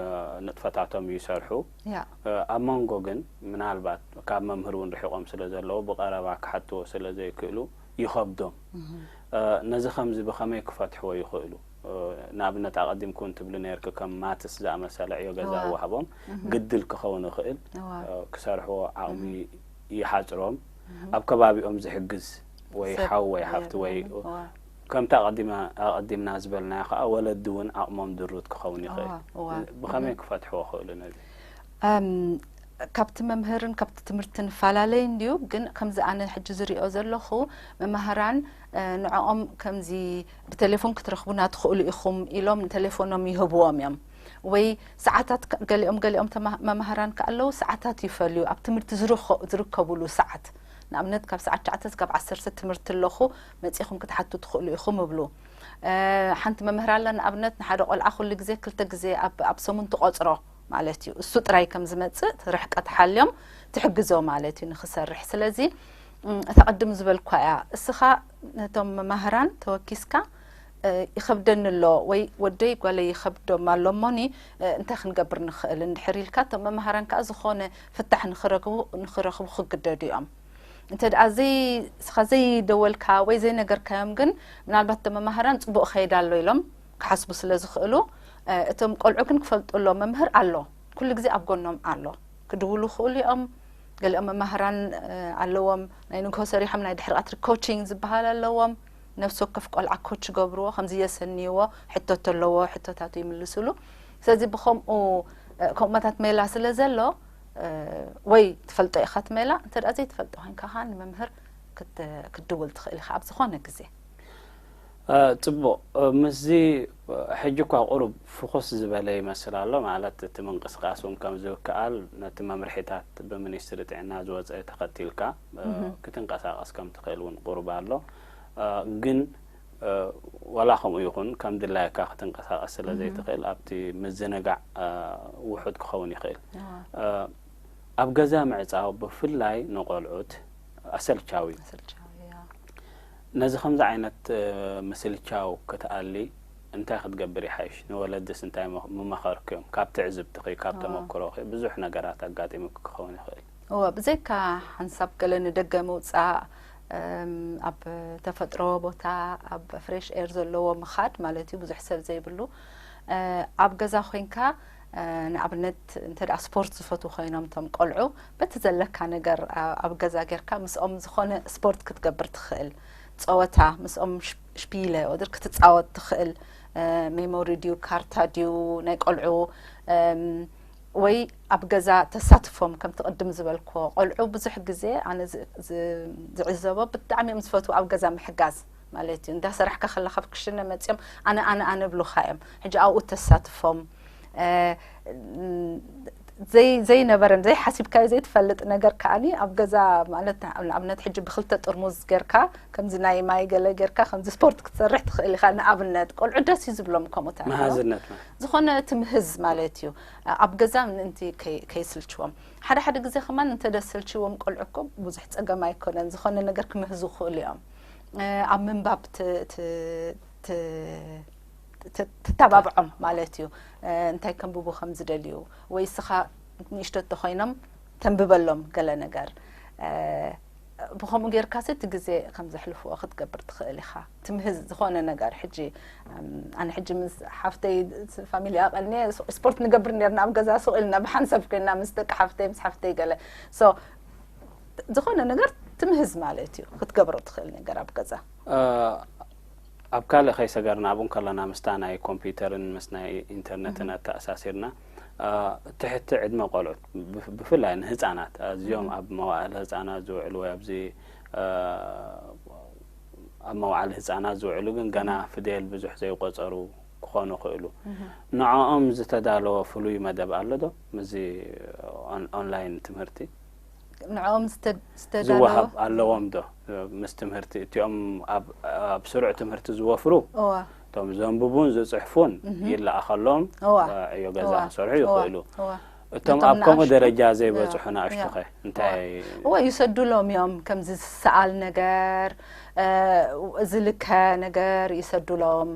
ንጥፈታቶም ይሰርሑ ያ እ፣ ኣብ መንጎ ግን ምናልባት ካብ መምህር እውን ርሒቖም ስለ ዘለዉ ብቐረባ ክሓትዎ ስለ ዘይክእሉ ይኸብዶም። ነዚ ከምዚ ብኸመይ ክፈትሕዎ ይኽእሉ? ንኣብነት ኣቐዲምኩ እንትብሉ ነርክ ከም ማትስ ዝኣመሰለ ዕዮ ገዛ ዋህቦም ግድል ክኸውን ይኽእል። ክሰርሕዎ ዓቕሚ ይሓጽሮም። ኣብ ከባቢኦም ዝሕግዝ ወይ ሓው ወይ ሓፍቲ ወይ ከምቲ ኣቐዲምና ዝበልናዮ ከዓ ወለዲ እውን ዓቕሞም ድሩት ክኸውን ይኽእል። ብኸመይ ክፈትሕዎ ክእሉ ነዚ? ካብቲ መምህርን ካብቲ ትምህርትን ፈላለይ እንድዩ። ግን ከምዚ ኣነ ሕጂ ዝሪኦ ዘለኹ መማህራን ንዕኦም ከምዚ ብቴሌፎን ክትረኽቡና ትኽእሉ ኢኹም ኢሎም ንቴሌፎኖም ይህብዎም እዮም። ወይ ሰዓታት ገሊኦም ገሊኦም መማህራን ከኣለዉ ሰዓታት ይፈልዩ ኣብ ትምህርቲ ዝርከብሉ ሰዓት። ንኣብነት ካብ ሰዓት ትሽዓተ ክሳብ ዓሰርተ ትምህርቲ ኣለኹ፣ መጺኹም ክትሓቱ ትኽእሉ ኢኹም እብሉ። ሓንቲ መምህር ኣላ ንኣብነት ንሓደ ቆልዓ ኩሉ ግዜ ክልተ ግዜ ኣብ ሰሙን ትቆጽሮ ማለት እዩ። እሱ ጥራይ ከም ዝመጽእ ርሕቀት ሓልዮም ትሕግዞ ማለት እዩ ንኽሰርሕ። ስለዚ እታ ቅድም ዝበልኳ እያ። እስኻ ነቶም መማህራን ተወኪስካ ይኸብደኒ ኣሎ ወይ ወደይ ጓለይ ይኸብዶም ኣሎ እሞኒ እንታይ ክንገብር ንኽእል እንድሕር ኢልካ እቶም መማህራን ከዓ ዝኾነ ፍታሕ ንኽረኽቡ ክግደዱ እዮም። እንተ ደኣ ዘይ እስኻ ዘይደወልካ ወይ ዘይነገርካዮም ግን ምናልባት እቶም መማህራን ጽቡቕ ከይድ ኣሎ ኢሎም ክሓስቡ ስለ ዝኽእሉ እቶም ቆልዑ ግን ክፈልጡ ኣሎ መምህር ኣሎ፣ ኩሉ ግዜ ኣብ ጎኖም ኣሎ። ክድውሉ ይኽእሉ እዮም። ገሊኦም መማህራን ኣለዎም ናይ ንግሆ ሰሪሖም ናይ ድሕሪ ቀትሪ ኮቺንግ ዝበሃል ኣለዎም። ነፍሲ ወከፍ ቆልዓ ኮች ይገብርዎ፣ ከምዚ የሰንይዎ፣ ሕቶ ተለዎ ሕቶታቱ ይምልስሉ። ስለዚ ብኸምኡ ከምኡታት ሜላ ስለ ዘሎ ወይ ትፈልጦ ኢኻ እቲ ሜላ፣ እንተ ደኣ ዘይትፈልጦ ኮይንካ ከዓ ንመምህር ክትድውል ትኽእል ኢኻ ኣብ ዝኾነ ግዜ። ጽቡቕ። ምስዚ ሕጂ እኳ ቁሩብ ፍኹስ ዝበለ ይመስል ኣሎ፣ ማለት እቲ ምንቅስቃስ እውን ከም ዝከኣል ነቲ መምርሒታት ብሚኒስትሪ ጥዕና ዝወፀ ተኸቲልካ ክትንቀሳቐስ ከም ትኽእል እውን ቁሩብ ኣሎ። ግን ዋላ ከምኡ ይኹን ከም ድላየካ ክትንቀሳቐስ ስለ ዘይትኽእል ኣብቲ ምዝንጋዕ ውሑድ ክኸውን ይኽእል። ኣብ ገዛ ምዕጻው ብፍላይ ንቆልዑት ኣሰልቻዊ እዩ። ነዚ ከምዚ ዓይነት ምስልቻው ክትኣሊ እንታይ ክትገብር ይሓይሽ? ንወለድስ እንታይ ምመኸርክዮም? ካብ ትዕዝብትኺ ካብ ተመክሮኺ ብዙሕ ነገራት ኣጋጢሙኪ ክኸውን ይኽእል። እወ፣ ብዘይካ ሓንሳብ ገለ ንደገ ምውጻእ፣ ኣብ ተፈጥሮ ቦታ ኣብ ፍሬሽ ኤር ዘለዎ ምኻድ ማለት እዩ፣ ብዙሕ ሰብ ዘይብሉ ኣብ ገዛ ኮይንካ ንኣብነት እንተ ደኣ ስፖርት ዝፈትዉ ኮይኖም እቶም ቆልዑ በቲ ዘለካ ነገር ኣብ ገዛ ጌርካ ምስኦም ዝኾነ ስፖርት ክትገብር ትኽእል። ጸወታ ምስኦም ሽፒለ ወድር ክትጻወት ትኽእል። ሜሞሪ ድዩ ካርታ ድዩ ናይ ቆልዑ ወይ ኣብ ገዛ ተሳትፎም ከምቲ ቅድም ዝበልክዎ ቆልዑ ብዙሕ ግዜ ኣነ ዝዕዘቦ ብጣዕሚ እዮም ዝፈትዉ ኣብ ገዛ ምሕጋዝ ማለት እዩ። እንዳሰራሕካ ከለካ ኣብ ክሽነ መፅዮም ኣነ ኣነ ኣነ ብሉካ እዮም። ሕጂ ኣብኡ ተሳትፎም ዘይነበረን ዘይሓሲብካዮ ዘይትፈልጥ ነገር ከዓኒ ኣብ ገዛ ማለት ንኣብነት ሕጂ ብክልተ ጥርሙዝ ጌርካ ከምዚ ናይ ማይ ገለ ጌርካ ከምዚ ስፖርት ክትሰርሕ ትኽእል ኢኻ። ንኣብነት ቆልዑ ደስ እዩ ዝብሎም ከምኡታት መሃዝነት ማለት ዝኾነ ትምህዝ ማለት እዩ። ኣብ ገዛ ምእንቲ ከይስልችዎም ሓደ ሓደ ግዜ ከማን እንተደሰልችዎም ቆልዑ እኮ ብዙሕ ፀገም ኣይኮነን። ዝኾነ ነገር ክምህዙ ክኽእሉ እዮም። ኣብ ምንባብ ትተባብዖም ማለት እዩ። እንታይ ከንብቡ ከም ዝደልዩ ወይ እስኻ ንእሽቶ እንተኾይኖም ተንብበሎም ገለ ነገር። ብኸምኡ ጌርካ እቲ ግዜ ከም ዘሕልፍዎ ክትገብር ትኽእል ኢኻ። ትምህዝ ዝኾነ ነገር ሕጂ ኣነ ሕጂ ምስ ሓፍተይ ፋሚሊ ኣቐልኒ ስፖርት ንገብር ነርና ኣብ ገዛ ሱቕ ኢልና ብሓንሳብ ኮይና ምስ ደቂ ሓፍተይ ምስ ሓፍተይ ገለ ዝኾነ ነገር ትምህዝ ማለት እዩ ክትገብሮ ትኽእል ነገር ኣብ ገዛ። ኣብ ካልእ ከይሰገርና ኣብኡ ከለና ምስታ ናይ ኮምፒውተርን ምስ ናይ ኢንተርነትን ኣተኣሳሲርና ትሕቲ ዕድመ ቆልዑት ብፍላይ ንህፃናት ኣዝዮም ኣብ መዋእለ ህፃናት ዝውዕሉ ወይ ኣብዚ ኣብ መዋዕለ ህፃናት ዝውዕሉ ግን ገና ፍዴል ብዙሕ ዘይቆፀሩ ክኾኑ ይኽእሉ። ንዕኦም ዝተዳለወ ፍሉይ መደብ ኣሎ ዶ ምስዚ ኦንላይን ትምህርቲ? ንዕኦም ዝተዳለወ ዝወሃብ ኣለዎም ዶ ምስ ትምህርቲ እቲኦም ኣብ ስሩዕ ትምህርቲ ዝወፍሩ እቶም ዘንብቡን ዝፅሕፉን ይለኣኸሎም ዕዮ ገዛ ክሰርሑ ይኽእሉ። እቶም ኣብ ከምኡ ደረጃ ዘይበፅሑ ንኣሽቱኸ እንታይ? እወ ይሰዱሎም እዮም። ከምዚ ዝሰኣል ነገር ዝልከ ነገር ይሰዱሎም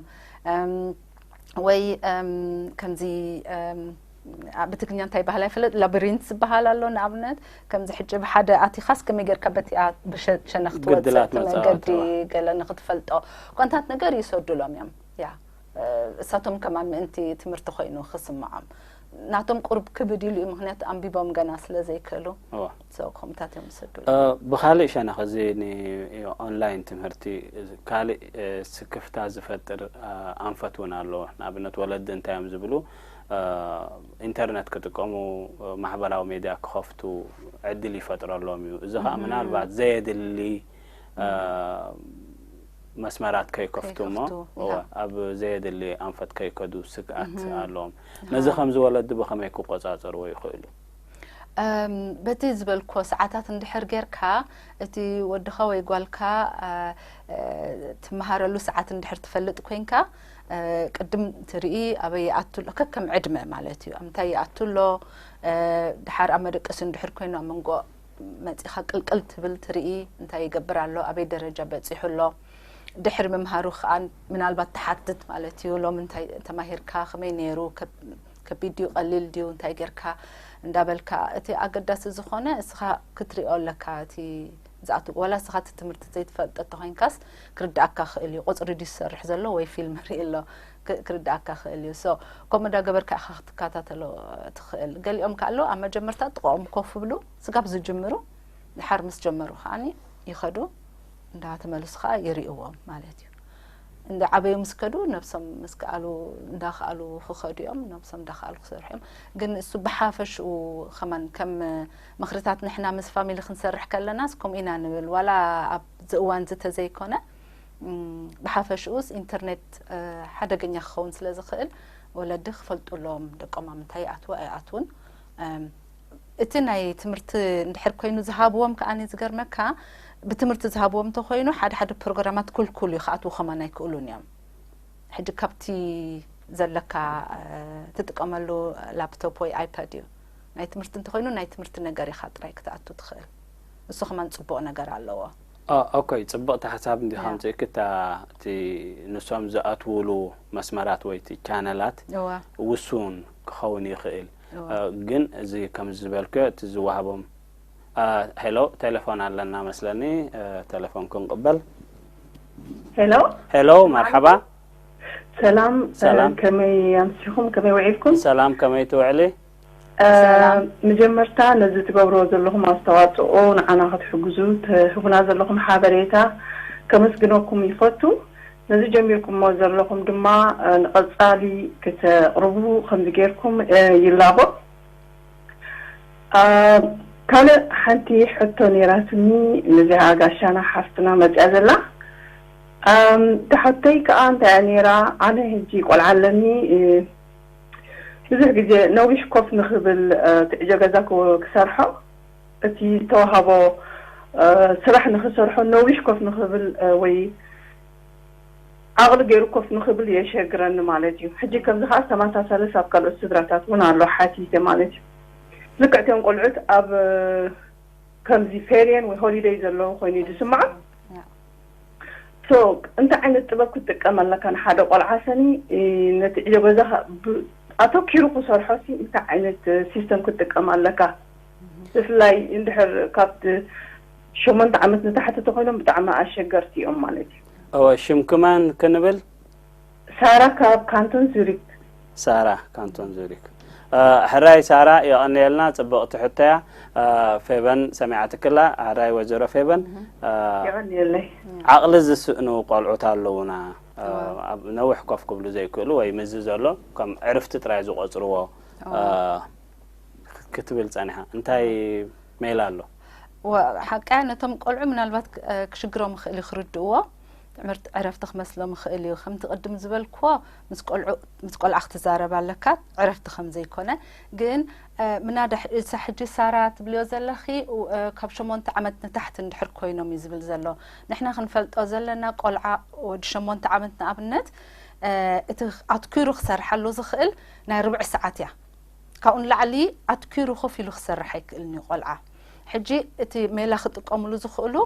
ወይ ከምዚ ብትግርኛ እንታይ ባህል ኣይፈለጥ፣ ላቢሪንት ዝበሃል ኣሎ። ንኣብነት ከምዚ ሕጂ ብሓደ ኣቲኻስ ከመይ ጌርካ በቲኣ ብሸነኽ ትወፅእ፣ እቲ መገዲ ገለ ንክትፈልጦ ኮንታት ነገር ይሰዱሎም እዮም። ያ እሳቶም ከማን ምእንቲ ትምህርቲ ኮይኑ ክስምዖም ናቶም ቁሩብ ክብድ ኢሉ እዩ። ምክንያቱ ኣንቢቦም ገና ስለ ዘይክእሉ ከምኡታት እዮም ዝሰዱ። ብካሊእ ሸነኽ እዚ ንኦንላይን ትምህርቲ ካሊእ ስክፍታ ዝፈጥር ኣንፈት እውን ኣሎ። ንኣብነት ወለዲ እንታይ እዮም ዝብሉ፣ ኢንተርነት ክጥቀሙ፣ ማሕበራዊ ሜድያ ክኸፍቱ ዕድል ይፈጥረሎም እዩ። እዚ ከዓ ምናልባት ዘየድሊ መስመራት ከይከፍቱ እሞ ኣብ ዘየድሊ ኣንፈት ከይከዱ ስግኣት ኣለዎም። ነዚ ከምዚ ወለዲ ብኸመይ ክቆፃፀርዎ ይኽእሉ? በቲ ዝበልኮ ሰዓታት እንድሕር ጌርካ እቲ ወድኻ ወይ ጓልካ ትመሃረሉ ሰዓት እንድሕር ትፈልጥ ኮይንካ ቅድም ትርኢ ኣበይ ይኣቱ ኣሎ፣ ከከም ዕድመ ማለት እዩ። ኣብ ምንታይ ይኣቱ ኣሎ፣ ድሓር ኣብ መደቀሲ እንድሕር ኮይኑ ኣብ መንጎ መጺኻ ቅልቅል ትብል ትርኢ፣ እንታይ ይገብር ኣሎ፣ ኣበይ ደረጃ በጺሑ ኣሎ። ድሕሪ ምምሃሩ ከኣ ምናልባት ትሓትት ማለት እዩ፣ ሎሚ እንታይ ተማሂርካ፣ ከመይ ነይሩ፣ ከቢድ ድዩ ቀሊል ድዩ እንታይ ጌርካ እንዳበልካ፣ እቲ ኣገዳሲ ዝኾነ እስኻ ክትሪኦ ኣለካ። እቲ ዝኣቱ ዋላ እስኻ እቲ ትምህርቲ ዘይትፈልጦ እንተኾይንካስ ክርድኣካ ክእል እዩ። ቁፅሪ ድዩ ዝሰርሕ ዘሎ ወይ ፊልም ርኢ ኣሎ ክርድኣካ ክእል እዩ። ሶ ከምኡ እንዳገበርካ ኢኻ ክትከታተሎ ትኽእል። ገሊኦም ከኣ ኣለዉ ኣብ መጀመርታ ጥቕኦም ኮፍ ብሉ ስጋብ ዝጅምሩ ድሓር ምስ ጀመሩ ከኣኒ ይኸዱ እንዳተመልሱ ከኣ ይርእዎም ማለት እዩ። እንዳ ዓበዩ ምስ ከዱ ነብሶም ምስ ከኣሉ እንዳኸኣሉ ክኸዱ እዮም፣ ነብሶም እንዳኸኣሉ ክሰርሑ እዮም። ግን እሱ ብሓፈሽኡ ከማን ከም ምኽርታት ንሕና ምስ ፋሚሊ ክንሰርሕ ከለናስ ከምኡ ኢና ንብል፣ ዋላ ኣብዚ እዋን እዚ ተዘይኮነ ብሓፈሽኡስ ኢንተርኔት ሓደገኛ ክኸውን ስለ ዝኽእል ወለዲ ክፈልጡ ኣለዎም ደቆም ኣብ ምንታይ ይኣትዉ ኣይኣትዉን። እቲ ናይ ትምህርቲ እንድሕር ኮይኑ ዝሃብዎም ከኣ ዝገርመካ ብትምህርቲ ዝሃብዎም እንተኮይኑ ሓደ ሓደ ፕሮግራማት ክልኩል እዩ ክኣትዉ ከማን ኣይክእሉን እዮም። ሕጂ ካብቲ ዘለካ ትጥቀመሉ ላፕቶፕ ወይ ኣይፓድ እዩ ናይ ትምህርቲ እንተኮይኑ ናይ ትምህርቲ ነገር ኢኻ ጥራይ ክትኣቱ ትኽእል። እሱ ከማን ጽቡቕ ነገር ኣለዎ። ኦኮይ ጽብቕቲ ሓሳብ እንዲኻ ምጽእኪ እታ እቲ ንሶም ዝኣትውሉ መስመራት ወይ እቲ ቻነላት ውሱን ክኸውን ይኽእል። ግን እዚ ከም ዝበልክዮ እቲ ዝወሃቦም ሄሎ ቴሌፎን ኣለና መስለኒ። ቴሌፎን ክንቅበል። ሄሎ ሄሎ መርሓባ። ሰላም ሰላም። ከመይ ኣምሲኹም ከመይ ውዒልኩም? ሰላም ከመይ ትውዕሊ? ሰላም። መጀመርታ ነዚ ትገብርዎ ዘለኹም ኣስተዋፅኦ ንዓና ክትሕግዙ ትህቡና ዘለኹም ሓበሬታ ከመስግነኩም ይፈቱ። ነዚ ጀሚርኩሞ ዘለኹም ድማ ንቐፃሊ ክተቕርቡ ከምዚ ጌርኩም ይላቦ። ካልእ ሓንቲ ሕቶ ነይራትኒ ነዚኣ ጋሻና ሓፍትና መፅያ ዘላ። እታ ሕቶይ ከዓ እንታይ እያ ነይራ፣ ኣነ ሕጂ ቆልዓ ኣለኒ። ብዙሕ ግዜ ነዊሕ ኮፍ ንኽብል እቲ ዕጆ ገዛ ክሰርሖ እቲ ዝተዋሃቦ ስራሕ ንኽሰርሖ ነዊሕ ኮፍ ንኽብል ወይ ዓቕሊ ገይሩ ኮፍ ንኽብል የሸግረኒ ማለት እዩ። ሕጂ ከምዚ ከዓ ዝተመሳሰለ ሳብ ካልኦት ስድራታት እውን ኣሎ ሓቲተ ማለት እዩ። ልክዕ እቶም ቆልዑት ኣብ ከምዚ ፌርየን ወይ ሆሊደይ ዘለዉ ኮይኑ እዩ ዝስምዖም። ሶ እንታይ ዓይነት ጥበብ ክትጥቀም ኣለካ ንሓደ ቆልዓ ሰኒ ነቲ ዕዮ ገዛኻ ኣተኪሩ ክሰርሖ ሲ እንታይ ዓይነት ሲስተም ክትጥቀም ኣለካ? ብፍላይ እንድሕር ካብ ሸሞንተ ዓመት ንታሕቲ ተኮይኖም ብጣዕሚ ኣሸገርቲ እዮም ማለት እዩ። እወ ሽምክማን ክንብል ሳራ ካብ ካንቶን ዙሪክ። ሳራ ካንቶን ዙሪክ። ሕራይ ሳራ የቐንየልና ጽብቕቲ ሕቶያ። ፌበን ሰሚዓትክላ ሕራይ ወይዘሮ ፌበን። የቐንየለይ። ዓቕሊ ዝስእኑ ቆልዑት ኣለዉና። ኣብ ነዊሕ ኮፍ ክብሉ ዘይክእሉ ወይ ምዚ ዘሎ ከም ዕርፍቲ ጥራይ ዝቆጽርዎ ክትብል ጸኒሓ እንታይ ሜላ ኣሎ? ሓቀያ ነቶም ቆልዑ ምናልባት ክሽግሮም ይኽእል እዩ ክርድእዎ። ትምህርቲ ዕረፍቲ ክመስሎም ይኽእል እዩ። ከምቲ ቅድም ዝበልክዎ ምስ ቆልዓ ክትዛረብ ኣለካ ዕረፍቲ ከም ዘይኮነ። ግን ምናዳ እሳ ሕጂ ሳራ ትብልዮ ዘለኺ ካብ ሸሞንተ ዓመት ንታሕቲ እንድሕር ኮይኖም እዩ ዝብል ዘሎ። ንሕና ክንፈልጦ ዘለና ቆልዓ ወዲ ሸሞንተ ዓመት ንኣብነት እቲ ኣትኪሩ ክሰርሓሉ ዝኽእል ናይ ርብዒ ሰዓት እያ። ካብኡ ንላዕሊ ኣትኪሩ ኮፍ ኢሉ ክሰርሕ ኣይክእልን እዩ ቆልዓ። ሕጂ እቲ ሜላ ክጥቀምሉ ዝኽእሉ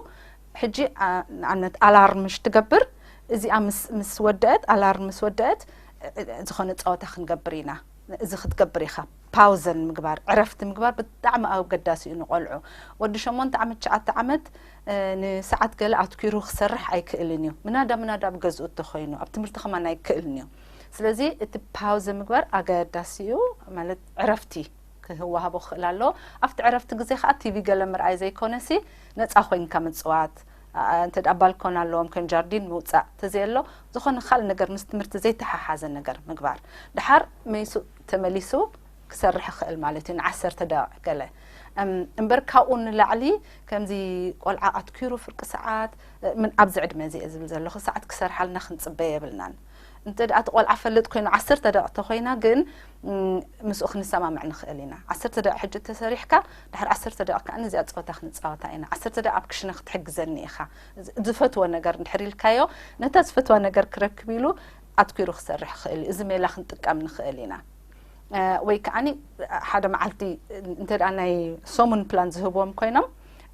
ሕጂ ንኣብነት ኣላርም ምሽ ትገብር እዚኣ ምስ ወደአት ኣላርም ምስ ወደአት ዝኾነ ፀወታ ክንገብር ኢና። እዚ ክትገብር ኢኻ። ፓውዘን ምግባር፣ ዕረፍቲ ምግባር ብጣዕሚ ኣገዳሲ እዩ ንቆልዑ። ወዲ ሸሞንተ ዓመት፣ ትሽዓተ ዓመት፣ እ፣ ንሰዓት ገለ ኣትኪሩ ክሰርሕ ኣይክእልን እዩ። ምናዳ ምናዳ ኣብ ገዝኡ እንተኾይኑ፣ ኣብ ትምህርቲ ከማን ኣይክእልን እዩ። ስለዚ እቲ ፓውዘ ምግባር ኣገዳሲ እዩ፣ ማለት ዕረፍቲ ክህወሃቦ ክኽእል ኣለዎ። ኣብቲ ዕረፍቲ ግዜ ከኣ ቲቪ ገለ ምርኣይ ዘይኮነሲ፣ ነጻ ኮይንካ ምጽዋት፣ ኣ፣ እንተ ደኣ ባልኮን ኣለዎም፣ ከም ጃርዲን ምውጻእ፣ እንተዘየሎ፣ ዝኾነ ካልእ ነገር ምስ ትምህርቲ ዘይተሓሓዘ ነገር ምግባር። ደሓር መይሱ ተመሊሱ ክሰርሕ ይኽእል ማለት እዩ፣ ንዓሰርተ ደቂቕ ገለ። እም፣ እምበር ካብኡ ንላዕሊ ከምዚ ቆልዓ ኣትኪሩ ፍርቂ ሰዓት፣ እ፣ ምን ኣብዚ ዕድመ እዚ እየ ዝብል ዘለኹ፣ ሰዓት ክሰርሓልና ክንጽበ የብልናን። እንተ ደኣ እቲ ቆልዓ ፈልጥ ኮይኑ ዓሰርተ ደቂቕ ተኾይና ግን፣ እም፣ ምስኡ ክንሰማምዕ ንኽእል ኢና። ዓሰርተ ደቂቕ ሕጂ ተሰሪሕካ፣ ድሕሪ ዓሰርተ ደቂቕ ከኣ ነዚኣ ጸወታ ክንጻወታ ኢና። ዓሰርተ ደቂቕ ኣብ ክሽነ ክትሕግዘኒ ኢኻ። ዝ-፣ ዝፈትዎ ነገር እንድሕር ኢልካዮ፣ ነታ ዝፈትዋ ነገር ክረክብ ኢሉ ኣትኪሩ ክሰርሕ ይኽእል እዩ። እዚ ሜላ ክንጥቀም ንኽእል ኢና። እ፣ ወይ ከዓኒ ሓደ መዓልቲ እንተ ደኣ ናይ ሰሙን ፕላን ዝህብዎም ኮይኖም፣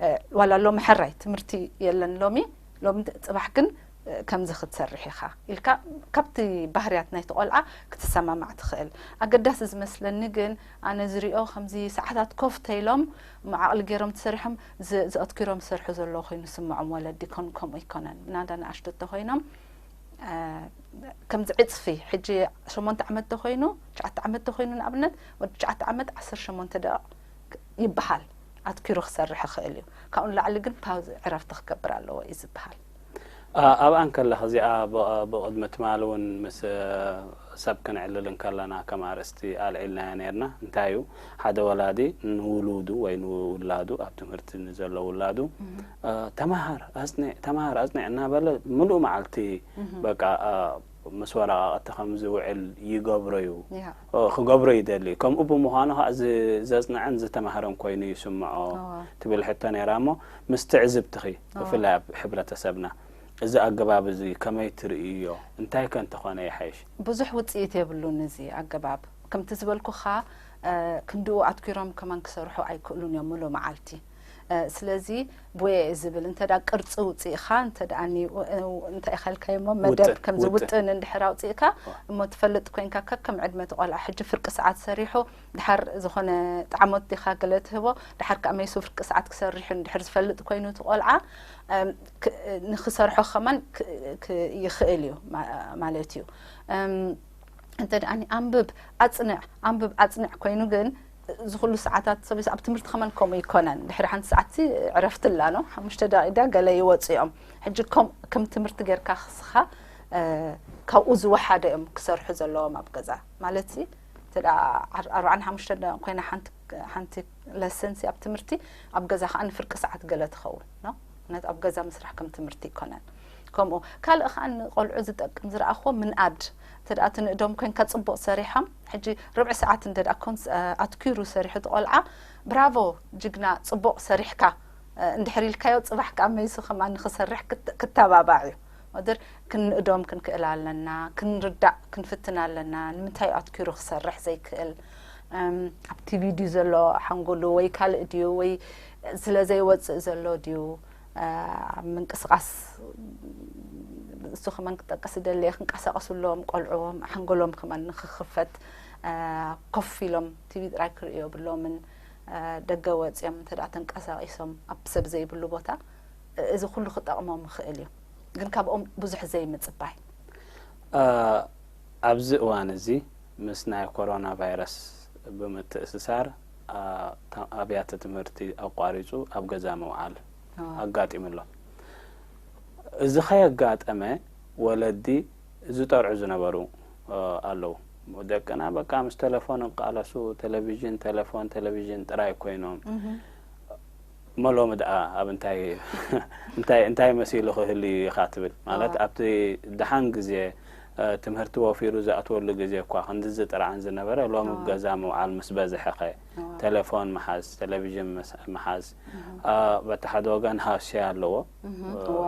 እ፣ ዋላ ሎሚ ሕራይ ትምህርቲ የለን ሎሚ፣ ሎሚ ጽባሕ ግን፣ እ፣ ከምዚ ክትሰርሕ ኢኻ ኢልካ ካብቲ ባህርያት ናይቲ ቆልዓ ክትሰማማዕ ትኽእል። ኣገዳሲ ዝመስለኒ ግን ኣነ ዝሪኦ ከምዚ ሰዓታት ኮፍ ተይሎም እሞ ዓቕሊ ገይሮም ተሰሪሖም ዝ-፣ ዘትኪሮም ዝሰርሑ ዘለዉ ኮይኑ ዝስምዖም ወለዲ ኮን-፣ ከምኡ ኣይኮነን። ምናዳ ንኣሽቱ እንተኾይኖም፣ እ፣ ከምዚ ዕጽፊ ሕጂ ሸሞንተ ዓመት ተኾይኑ፣ ትሽዓተ ዓመት ተኾይኑ ንኣብነት፣ ወዲ ትሽዓተ ዓመት ዓሰርተ ሸሞንተ ደቂቕ ይበሃል። ኣትኪሩ ክሰርሕ ይኽእል እዩ። ካብኡ ንላዕሊ ግን ፓውዝ ዕረፍቲ ክገብር ኣለዎ እዩ ዝበሃል። ኣ-፣ ኣብኣ እንከለኻ እዚኣ ብ-፣ ብቕድሚ ትማሊ እውን ምስ፣ እ፣ ሰብ ክንዕልል እንከለና ከም ኣርእስቲ ኣልዒልናያ ነይርና። እንታይ እዩ ሓደ ወላዲ ንውሉዱ ወይ ንውላዱ ኣብ ትምህርቲ ንዘሎ ውላዱ፣ እህ። እ፣ ተመሃር፣ ኣጽንዕ፣ ተመሃር፣ ኣጽንዕ እናበለ ምሉእ መዓልቲ እህ። በቃ፣ እ፣ ምስ ወረቓቕቲ ከም ዝውዕል ይገብሮ እዩ። ያ። ኦ፣ ክገብሮ ይደሊ። ከምኡ ብምዃኑ ኸዓ እዚ ዘጽንዐን ዝተማህረን ኮይኑ ይስምዖ እዋ። ትብል ሕቶ ነይራ እሞ፣ ምስ ትዕዝብትኺ፣ እዋ። ብፍላይ ኣብ ሕብረተሰብና፣ እዚ ኣገባብ እዚ ከመይ ትርእይዮ? እንታይ ከ እንተኾነ ይሓይሽ? ብዙሕ ውጽኢት የብሉን እዚ ኣገባብ። ከምቲ ዝበልኩኻ፣ እ፣ ክንድኡ ኣትኪሮም ከማን ክሰርሑ ኣይክእሉን እዮም ምሉእ መዓልቲ። እ፣ ስለዚ ቦየ ዝብል እንተ ደኣ ቅርጺ ውጽኢኻ፣ እንተ ደኣ ኒ-፣ ው-፣ እንታይ ኢኻ ኢልካዮ እሞ መደብ ውጥን፣ ከምዚ ውጥን። ውጥን እንድሕር ኣውጽእካ፣ ዋ። እሞ ትፈልጥ ኮይንካ ከከም ዕድመ እቲ ቆልዓ ሕጂ ፍርቂ ሰዓት ሰሪሑ፣ ድሓር ዝኾነ ጣዕሞት ዲኻ ገለ ትህቦ፣ ድሓር ከኣ መይሱ ፍርቂ ሰዓት ክሰርሕ እንድሕር ዝፈልጥ ኮይኑ እቲ ቆልዓ፣ እም፣ ክ-፣ ንኽሰርሖ ከማን ክ-፣ ክ-፣ ይኽእል እዩ ማ-፣ ማለት እዩ። እም፣ እንተ ደኣኒ ኣንብብ፣ ኣጽንዕ፣ ኣንብብ፣ ኣጽንዕ ኮይኑ ግን፣ እዚ ኩሉ ሰዓታት ሰቢስ ኣብ ትምህርቲ ከማን ከምኡ ኣይኮነን። ድሕሪ ሓንቲ ሰዓትሲ ዕረፍቲ ኣላ፣ ኖ? ሓሙሽተ ደቂቕ ገለ ይወጹ እዮም። ሕጂ ከም፣ ከም ትምህርቲ ጌርካ ክስኻ፣ እ፣ ካብኡ ዝወሓደ እዮም ክሰርሑ ዘለዎም ኣብ ገዛ። ማለትሲ፣ እንተ ደኣ ኣር-፣ ኣርባዓን ሓሙሽተን ደቂቕ ኮይና ሓንቲ፣ ሓንቲ ለሰንሲ ኣብ ትምህርቲ፣ ኣብ ገዛ ከኣ ንፍርቂ ሰዓት ገለ ትኸውን፣ ኖ? ምኽንያቱ ኣብ ገዛ ምስራሕ ከም ትምህርቲ ኣይኮነን። ከምኡ፣ ካልእ ከኣ ንቆልዑ ዝጠቅም ዝረኣኽዎ ምንኣድ። እንተ ደኣ ትንእዶም ኮይንካ ጽቡቕ ሰሪሖም፣ ሕጂ ርብዒ ሰዓት እንተ ደኣ ኮንስ-፣ እ፣ ኣትኪሩ ሰሪሑ እቲ ቆልዓ፣ ብራቮ፣ ጅግና፣ ጽቡቕ ሰሪሕካ፣ እ፣ እንድሕር ኢልካዮ፣ ጽባሕ ከኣ መይሱ ከማን ንኽሰርሕ ክት-፣ ክተባባዕ እዩ። ወደር ክንእዶም ክንክእል ኣለና፣ ክንርዳእ ክንፍትን ኣለና፣ ንምንታይ ኣትኪሩ ክሰርሕ ዘይክእል? እም፣ ኣብ ቲቪ ድዩ ዘሎ ሓንጎሉ፣ ወይ ካልእ ድዩ፣ ወይ ስለ ዘይወጽእ ዘሎ ድዩ? እ፣ ኣብ ምንቅስቓስ፣ እሱ ከማን ክጠቅስ ይደሊ እየ፣ ክንቀሳቐሱ ኣለዎም ቆልዑ፣ ሓንጎሎም ከማን ንኽኽፈት፣ እ፣ ኮፍ ኢሎም ቲቪ ጥራይ ክርእዩ የብሎምን። እ፣ ደገ ወጺኦም እንተ ደኣ ተንቀሳቒሶም ኣብ ሰብ ዘይብሉ ቦታ፣ እ፣ እዚ ኩሉ ክጠቕሞም ይኽእል እዩ። ግን ካብኦም ብዙሕ ዘይምጽባይ። እ፣ ኣብዚ እዋን እዚ ምስ ናይ ኮሮና ቫይረስ ብምትእስሳር፣ እ፣ ተ-፣ ኣብያተ ትምህርቲ ኣቋሪጹ ኣብ ገዛ ምውዓል ኣዎ። ኣጋጢሙ ኣሎ። እዚ ከየጋጠመ ወለዲ ዝጠርዑ ዝነበሩ፣ እ፣ ኣለዉ። ደቅና በቃ ምስ ቴሌፎን እንቃለሱ፣ ቴሌቪዥን፣ ቴሌፎን፣ ቴሌቪዥን ጥራይ ኮይኖም። እህ። እሞ ሎሚ ደኣ ኣብ እንታይ፣ እንታይ፣ እንታይ መሲሉ ክህሉ ኢኻ ትብል? ማለት ኣዎ። ኣብቲ ደሓን ግዜ፣ እ፣ ትምህርቲ ወፊሩ ዝኣትወሉ ግዜ እኳ ክንድዚ ጥርዓን ዝነበረ፣ ሎሚ ኣብ ኣዎ። ገዛ ምውዓል ምስ በዝሐኸ፣ ኣዎ። ቴሌፎን ምሓዝ፣ ቴሌቪዥን ምስ-፣ ምሓዝ፣ እህ። እ፣ በቲ ሓደ ወገን ሃስያ ኣለዎ፣ እህ፣ እ፣ እዋ።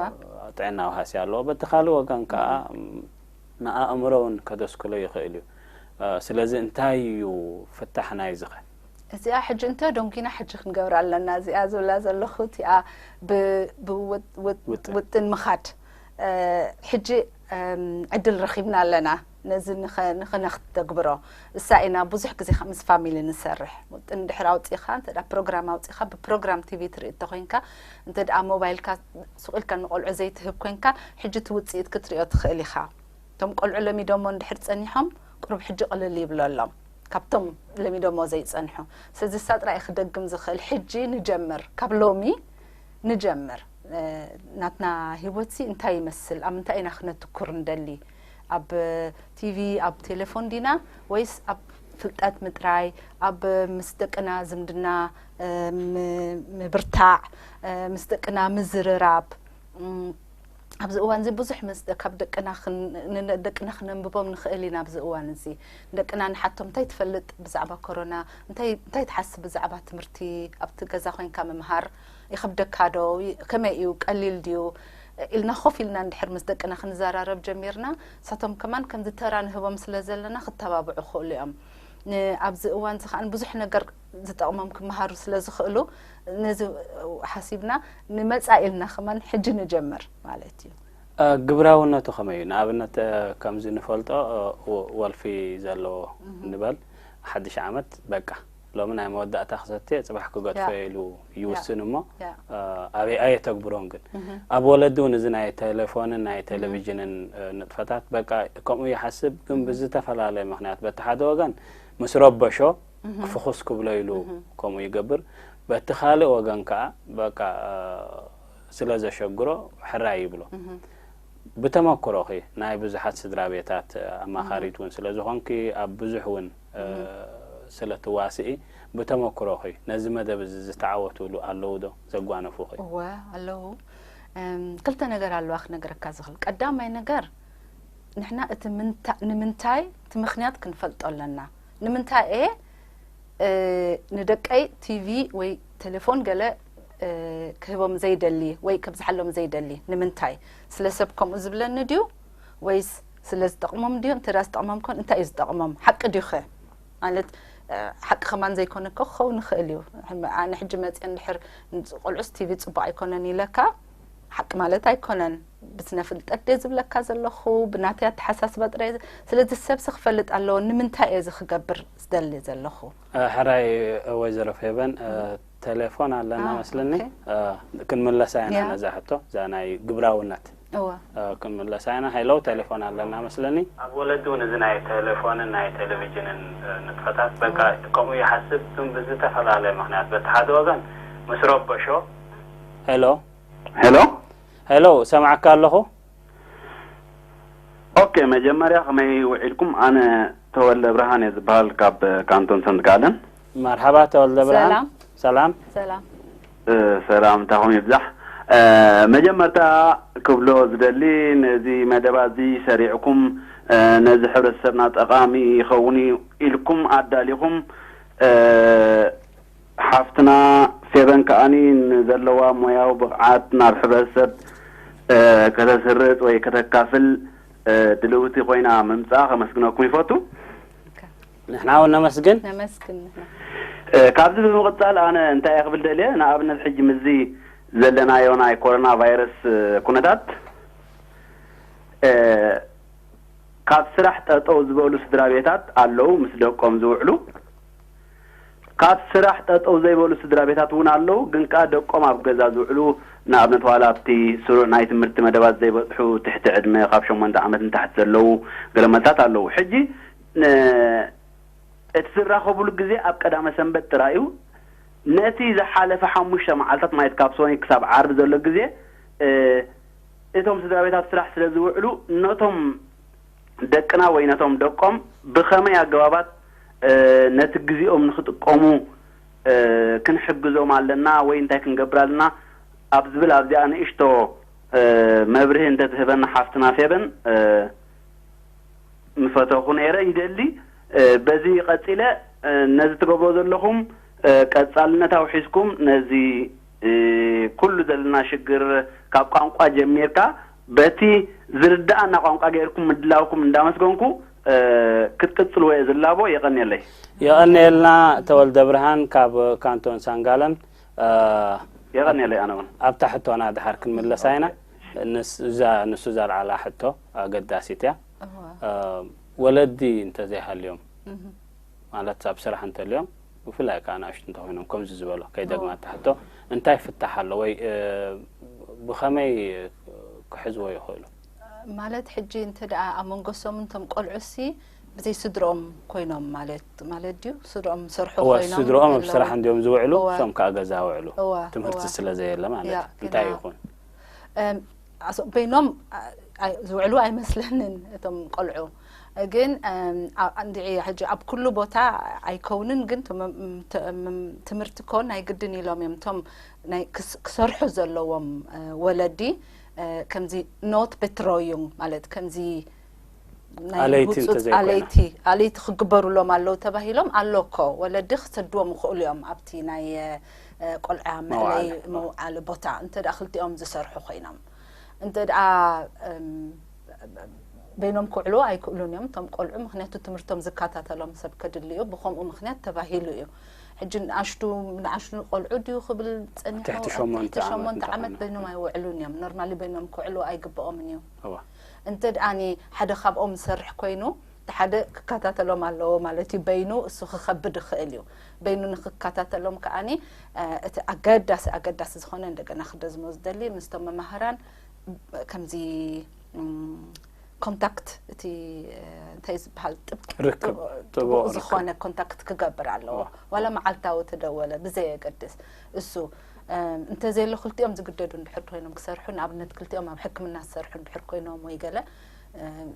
ጥዕናዊ ሃስያ ኣለዎ። በቲ ካልእ ወገን ከኣ፣ እህ። ንኣእምሮ እውን ከደስክሎ ይኽእል እዩ። እ፣ ስለዚ እንታይ እዩ ፍታሕ ናይዚ ኸ? እዚኣ ሕጂ እንተ ደንጒና ሕጂ ክንገብራ ኣለና። እዚኣ ዝብላ ዘለኹ እቲኣ ብ-፣ ብውጥ-፣ ውጥ-፣ ውጥን። ውጥን ምኻድ። እ፣ ሕጂ፣ እም፣ ዕድል ረኺብና ኣለና። ነዚ ንኸ- ንኸነክተግብሮ እሳ ኢና ብዙሕ ግዜ ከ ምስ ፋሚሊ ንሰርሕ። ውጥን ድሕር ኣውፂኻ እንተ ደኣ ፕሮግራም ኣውፂኻ ብፕሮግራም ቲቪ ትርኢ እንተኮይንካ፣ እንተ ደኣ ሞባይልካ ሱቕ ኢልካ ንቆልዑ ዘይትህብ ኮንካ፣ ሕጂ እቲ ውፅኢት ክትሪኦ ትኽእል ኢኻ። እቶም ቆልዑ ለሚዶሞ እንድሕር ፀኒሖም፣ ቁሩብ ሕጂ ቅልል ይብለሎም ካብቶም ለሚዶሞ ዘይፀንሑ። ስለዚ እሳ ጥራይ ክደግም ዝኽእል። ሕጂ ንጀምር፣ ካብ ሎሚ ንጀምር። ናትና ህይወትሲ እንታይ ይመስል? ኣብ ምንታይ ኢና ክነትኩር እንደሊ? ኣብ ቲቪ፣ ኣብ ቴሌፎን ዲና፣ ወይስ ኣብ ፍልጠት ምጥራይ፣ ኣብ ምስ ደቅና ዝምድና ምብርታዕ፣ ምስ ደቅና ምዝርራብ? ኣብዚ እዋን እዚ ብዙሕ ምስ ካብ ደቅና ደቅና ክነንብቦም ንኽእል ኢና። ኣብዚ እዋን እዚ ደቅና ንሓቶም፣ እንታይ ትፈልጥ ብዛዕባ ኮሮና? እንታይ ትሓስብ ብዛዕባ ትምህርቲ? ኣብቲ ገዛ ኮይንካ ምምሃር ይኸብደካ ዶ? ከመይ እዩ? ቀሊል ድዩ? ኢልና ኮፍ ኢልና እንድሕር ምስ ደቅና ክንዘራረብ ጀሚርና፣ ንሳቶም ከማን ከምዚ ተራ ንህቦም ስለ ዘለና ክተባብዑ ክኽእሉ እዮም። ኣብዚ እዋን እዚ ከዓ ብዙሕ ነገር ዝጠቕሞም ክመሃሩ ስለ ዝኽእሉ፣ ነዚ ሓሲብና ንመጻኢ ኢልና ከማን ሕጂ ንጀምር ማለት እዩ። ግብራውነቱ ከመይ እዩ? ንኣብነት ከምዚ ንፈልጦ ወልፊ ዘለዎ ንበል፣ ሓድሽ ዓመት በቃ ሎሚ ናይ መወዳእታ ክሰትየ፣ ጽባሕ ክገድፎ ኢሉ ይውስን እሞ ኣበይ ኣየተግብሮን። ግን ኣብ ወለዲ እውን እዚ ናይ ቴሌፎንን ናይ ቴሌቪዥንን ንጥፈታት በቃ ከምኡ ይሓስብ። ግን ብዝተፈላለየ ምኽንያት በቲ ሓደ ወገን ምስ ረበሾ ክፍኹስ ክብሎ ኢሉ ከምኡ ይገብር። በቲ ካልእ ወገን ከኣ በቃ ስለ ዘሸግሮ ሕራይ ይብሎ። ብተመክሮኺ ናይ ብዙሓት ስድራ ቤታት ኣማኻሪት እውን ስለ ዝኾንኪ ኣብ ብዙሕ እውን ስለ ትዋስኢ ብተመክሮኺ ነዚ መደብ እዚ ዝተዓወትሉ ኣለዉ ዶ ዘጓነፉኺ? እወ ኣለዉ። ክልተ ነገር ኣለዋ ክነግረካ ዝኽእል። ቀዳማይ ነገር ንሕና እቲ ንምንታይ እቲ ምኽንያት ክንፈልጦ ኣለና። ንምንታይ እየ ንደቀይ ቲቪ ወይ ቴሌፎን ገለ ክህቦም ዘይደሊ ወይ ከብዝሓሎም ዘይደሊ? ንምንታይ? ስለ ሰብ ከምኡ ዝብለኒ ድዩ ወይስ ስለ ዝጠቕሞም ድዩ? እንተ ደኣ ዝጠቕሞም ኮን እንታይ እዩ ዝጠቕሞም? ሓቂ ድዩ ኸ? ማለት ሓቂ ከማን ዘይኮነ እኮ ክኸውን ይኽእል እዩ። ኣነ ሕጂ መፅየ እንድሕር ቆልዑስ ቲቪ ፅቡቕ ኣይኮነን ኢለካ ሓቂ ማለት ኣይኮነን። ብስነ ፍልጠት ድየ ዝብለካ ዘለኹ ብናተይ ኣተሓሳስባ ጥራይ። ስለዚ ሰብሲ ክፈልጥ ኣለዎ ንምንታይ እየ እዚ ክገብር ዝደሊ ዘለኹ። ሕራይ ወይዘሮ ፌበን፣ ቴሌፎን ኣለና መስለኒ። ክንምለሳ ኢና ነዛ ሕቶ፣ እዛ ናይ ግብራውነት። ክንምለሳ ኢና። ሄሎ፣ ቴሌፎን ኣለና መስለኒ። ኣብ ወለዲ እውን እዚ ናይ ቴሌፎንን ናይ ቴሌቪዥንን ንጥፈታት በቃ ከምኡ ይሓስብ፣ ግን ብዝተፈላለየ ምኽንያት በቲ ሓደ ወገን ምስ ረበሾ። ሄሎ፣ ሄሎ፣ ሄሎ፣ ሰማዕካ ኣለኹ። ኦኬ፣ መጀመርያ ከመይ ውዒልኩም? ኣነ ተወልደ ብርሃን እየ ዝበሃል፣ ካብ ካንቶን ሰንት ጋለን። መርሓባ ተወልደ ብርሃን። ሰላም። ሰላም። ሰላም። ሰላም፣ ታኹም ይብዛሕ። መጀመርታ ክብሎ ዝደሊ፣ ነዚ መደባ እዚ ሰሪዕኩም ነዚ ሕብረተሰብና ጠቓሚ ይኸውን እዩ ኢልኩም ኣዳሊኹም ሓፍትና ፌበን ከኣኒ ንዘለዋ ሞያዊ ብቕዓት ናብ ሕብረተሰብ ከተስርጽ ወይ ከተካፍል ድልውቲ ኮይና ምምጻኣ ከመስግነኩም ይፈቱ። ንሕና እውን ነመስግን። ነመስግን ንሕና። ካብዚ ብምቕጻል ኣነ እንታይ እየ ክብል ደልየ፣ ንኣብነት ሕጂ ምስዚ ዘለናዮ ናይ ኮሮና ቫይረስ ኩነታት ካብ ስራሕ ጠጠው ዝበሉ ስድራ ቤታት ኣለዉ ምስ ደቆም ዝውዕሉ። ካብ ስራሕ ጠጠው ዘይበሉ ስድራ ቤታት እውን ኣለዉ፣ ግን ከኣ ደቆም ኣብ ገዛ ዝውዕሉ፣ ንኣብነት ዋላ ኣብቲ ስሩዕ ናይ ትምህርቲ መደባት ዘይበጽሑ ትሕቲ ዕድመ ካብ ሸሞንተ ዓመት ንታሕቲ ዘለዉ ገለመልታት ኣለዉ። ሕጂ እቲ ዝራኸቡሉ ግዜ ኣብ ቀዳመ ሰንበት ጥራይ እዩ። ነቲ ዝሓለፈ ሓሙሽተ መዓልታት ማለት ካብ ሶኒ ክሳብ ዓርቢ ዘሎ ግዜ እቶም ስድራ ቤት ኣብ ስራሕ ስለ ዝውዕሉ ነቶም ደቅና ወይ ነቶም ደቆም ብኸመይ ኣገባባት ነቲ ግዜኦም ንኽጥቀሙ ክንሕግዞም ኣለና ወይ እንታይ ክንገብር ኣለና ኣብ ዝብል ኣብዚኣ ንእሽቶ መብርሂ እንተትህበና ሓፍትና ፌበን ምፈተኹ ነይረ ይደሊ። በዚ ቀጺለ ነዚ ትገብሮ ዘለኹም ቀጻልነት ኣውሒስኩም ነዚ ኩሉ ዘለና ሽግር ካብ ቋንቋ ጀሚርካ በቲ ዝርድኣና ቋንቋ ገይርኩም ምድላውኩም እንዳመስገንኩ ክትቅጽልዎ እየ ዝላቦ። የቐንየለይ። የቐንየልና ተወልደ ብርሃን ካብ ካንቶን ሳንጋለን። የቐንየለይ ኣነ እውን። ኣብታ ሕቶና ድሓር ክንምለሳ ኢና። ንሱ ዘልዓላ ሕቶ ኣገዳሲት እያ። እወ። ወለዲ እንተዘይሃልዮም፣ ማለት ኣብ ስራሕ እንተልዮም፣ ብፍላይ ከዓ ንኣሽቱ እንተኾይኖም፣ ከምዚ ዝበሎ ከይደግማ እታ ሕቶ፣ እንታይ ፍታሕ ኣሎ ወይ ብኸመይ ክሕዝዎ ይኽእሉ? ማለት ሕጂ እንተ ደኣ ኣብ መንጎ ሰሙን እቶም ቆልዑ ሲ ብዘይ ስድሮኦም ኮይኖም ማለት ማለት ድዩ? ስድሮኦም ሰርሑ እወ ኮይኖም ስድሮኦም ኣብ ዘለዉ- ስራሕ እንዲዮም ዝውዕሉ፣ እወ። እሶም ከዓ ገዛ ውዕሉ። እወ፣ ትምህርቲ እወ። ስለ ዘየለ ማለት ያ፣ እዩ። እንታይ ግና- ይኹን? እም፣ ኣስ- በይኖም ኣ- ኣይ- ዝውዕሉ ኣይመስለንን እቶም ቆልዑ። ግን እም፣ ኣ- እንድዒ ሕጂ ኣብ ኩሉ ቦታ ኣይከውንን፣ ግን ትም- ትም- ትምህርቲ ኮን ናይ ግድን ኢሎም እዮም እቶም ናይ ክስ- ክሰርሑ ዘለዎም እ፣ ወለዲ እ፣ ከምዚ ኖት ቤትሮዩንግ ማለት ከምዚ ናይ ኣለይቲ ህጹጽ እንተዘይኮይና። ኣለይቲ ኣለይቲ ክግበሩሎም ኣለዉ ተባሂሎም ኣሎ እኮ። ወለዲ ክሰድዎም ይኽእሉ እዮም ኣብቲ ናይ እ፣ ቆልዓ መዕለይ መውዓሊ። መውዓሊ ቦታ እንተ ደኣ ክልቲኦም ዝሰርሑ ኮይኖም። እንተ ደኣ እም፣ በይኖም ክውዕሉ ኣይክእሉን እዮም እቶም ቆልዑ፣ ምኽንያቱ ትምህርቶም ዝከታተሎም ሰብ ከድሊ እዩ። ብኸምኡ ምኽንያት ተባሂሉ እዩ። ሕጂ ንኣሽቱ ንኣሽቱ ቆልዑ ድዩ ክብል ጸኒሑ ትሕቲ ኣብ ሸሞንተ ትሕቲ ዓመት ሸሞንተ ዓመት እንተኾይኑ። በይኖም ኣይውዕሉን እዮም። ኖርማሊ በይኖም ክውዕሉ ኣይግብኦምን እዩ። እወ። እንተ ደኣኒ ሓደ ካብኦም ዝሰርሕ ኮይኑ፣ እቲ ሓደ ክከታተሎም ኣለዎ ማለት እዩ። በይኑ እሱ ክኸብድ ይኽእል እዩ። በይኑ ንክከታተሎም ከኣኒ እ፣ እቲ ኣገዳሲ ኣገዳሲ ዝኾነ እንደገና ክደዝሞ ዝደሊ ምስቶም መማህራን ከምዚ እም፣ ኮንታክት እቲ እ፣ እንታይ ዝበሃል ጥብቅ ርክብ፣ ጥቡቅ- ጥቡቅ ጥቡቅ ርክብ። ዝኾነ ኮንታክት ክገብር ኣለዎ። ዋ፣ ዋላ ዋ። መዓልታዊ ተደወለ ብዘየገድስ እሱ እም፣ እንተዘየሎ ክልቲኦም ዝግደዱ እንድሕር ኮይኖም ክሰርሑ፣ ንኣብነት ክልቲኦም ኣብ ሕክምና ዝሰርሑ እንድሕር ኮይኖም ወይ ገለ እም፣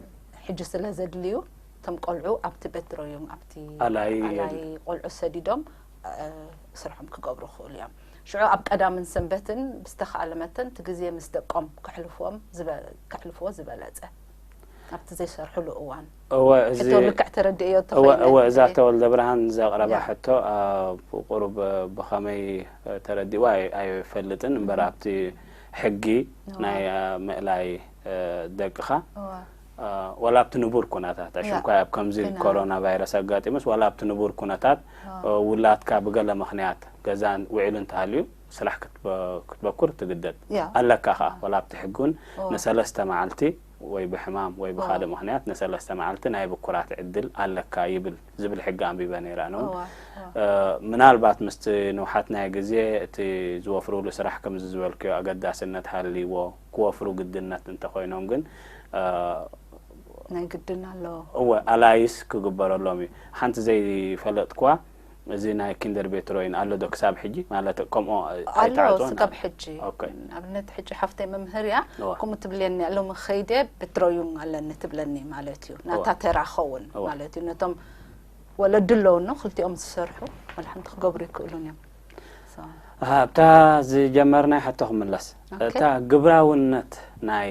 ሕጂ ስለ ዘድልዩ እቶም ቆልዑ ኣብቲ ቤት ሮዮም ኣብቲ ኣላይ ኣላይ ቆልዑ ሰዲዶም እ፣ ስርሖም ክገብሩ ይኽእሉ እዮም። ሽዑ ኣብ ቀዳምን ሰንበትን ብዝተኻእለ መጠን እቲ ግዜ ምስ ደቆም ከሕልፍዎም ዝበ- ከሕልፍዎ ዝበለጸ ኣብቲ ዘይሰርሕሉ እዋን። እወ፣ እዚ ሕቶ ልክዕ ተረድእዮ እወ ተኾይነ እወ እዛ እንተዘይ- ተወልደ ብርሃን ዘቕረባ ያ። ሕቶ ኣብ ቁሩብ ብኸመይ ተረዲእዋ ኣይ- ኣይፈልጥን እምበር ኣብቲ ሕጊ እወ። ናይ እ፣ ምእላይ እ፣ ደቅኻ እወ። እ፣ ዋላ ኣብቲ ንቡር ኩነታት ያ። ኣሽንኳ ኣብ ከምዚ ግና- ኮሮና ቫይረስ ኣጋጢሙስ ዋላ ኣብቲ ንቡር ኩነታት እወ። እ፣ ውላድካ ብገለ ምኽንያት ገዛን ውዒሉ እንተሃልዩ ስራሕ ክትበ- ክትበኩር ትግደድ ያ። ኣለካ ኸዓ ዋላ ኣብቲ ሕጊ እውን እወ። ንሰለስተ መዓልቲ ወይ ብሕማም ወይ ብኻልእ እወ። ምኽንያት ንሰለስተ መዓልቲ ናይ ብኩራት ዕድል ኣለካ ይብል ዝብል ሕጊ ኣንቢበ ነይረ ኣነ እውን እወ፣ እወ። እ፣ ምናልባት ምስቲ ንውሓት ናይ ግዜ እቲ ዝወፍርሉ ስራሕ ከምዚ ዝበልክዮ ኣገዳስነት ሃልይዎ ክወፍሩ ግድነት እንተኾይኖም ግን እ፣ ናይ ግድን ኣለዎ። እወ ኣላይስ ክግበረሎም እዩ። ሓንቲ ዘይፈለጥክዋ እዚ ናይ ኪንደር ቤትሮይን ኣሎ ዶ ክሳብ ሕጂ ማለት ከምኡ ኣሎ ኣይተዓፅወን? ስጋብ ሕጂ ኦኬ። ኣብነት ሕጂ ሓፍተይ መምህር እያ እወ። ከምኡ ትብለኒ ኣሎ ምኸይደ ቤትሮዩንግ ኣለኒ ትብለኒ ማለት እዩ ናታ እወ። ተራ ኸውን እወ። ማለት እዩ ነቶም ወለዲ ኣለውኖ ክልቲኦም ዝሰርሑ ወላ ሓንቲ ክገብሩ ይክእሉን እዮም። So፣ ኣብታ ዝጀመርናይ ሕቶ ክምለስ ኦኬ። እታ ግብራውነት ናይ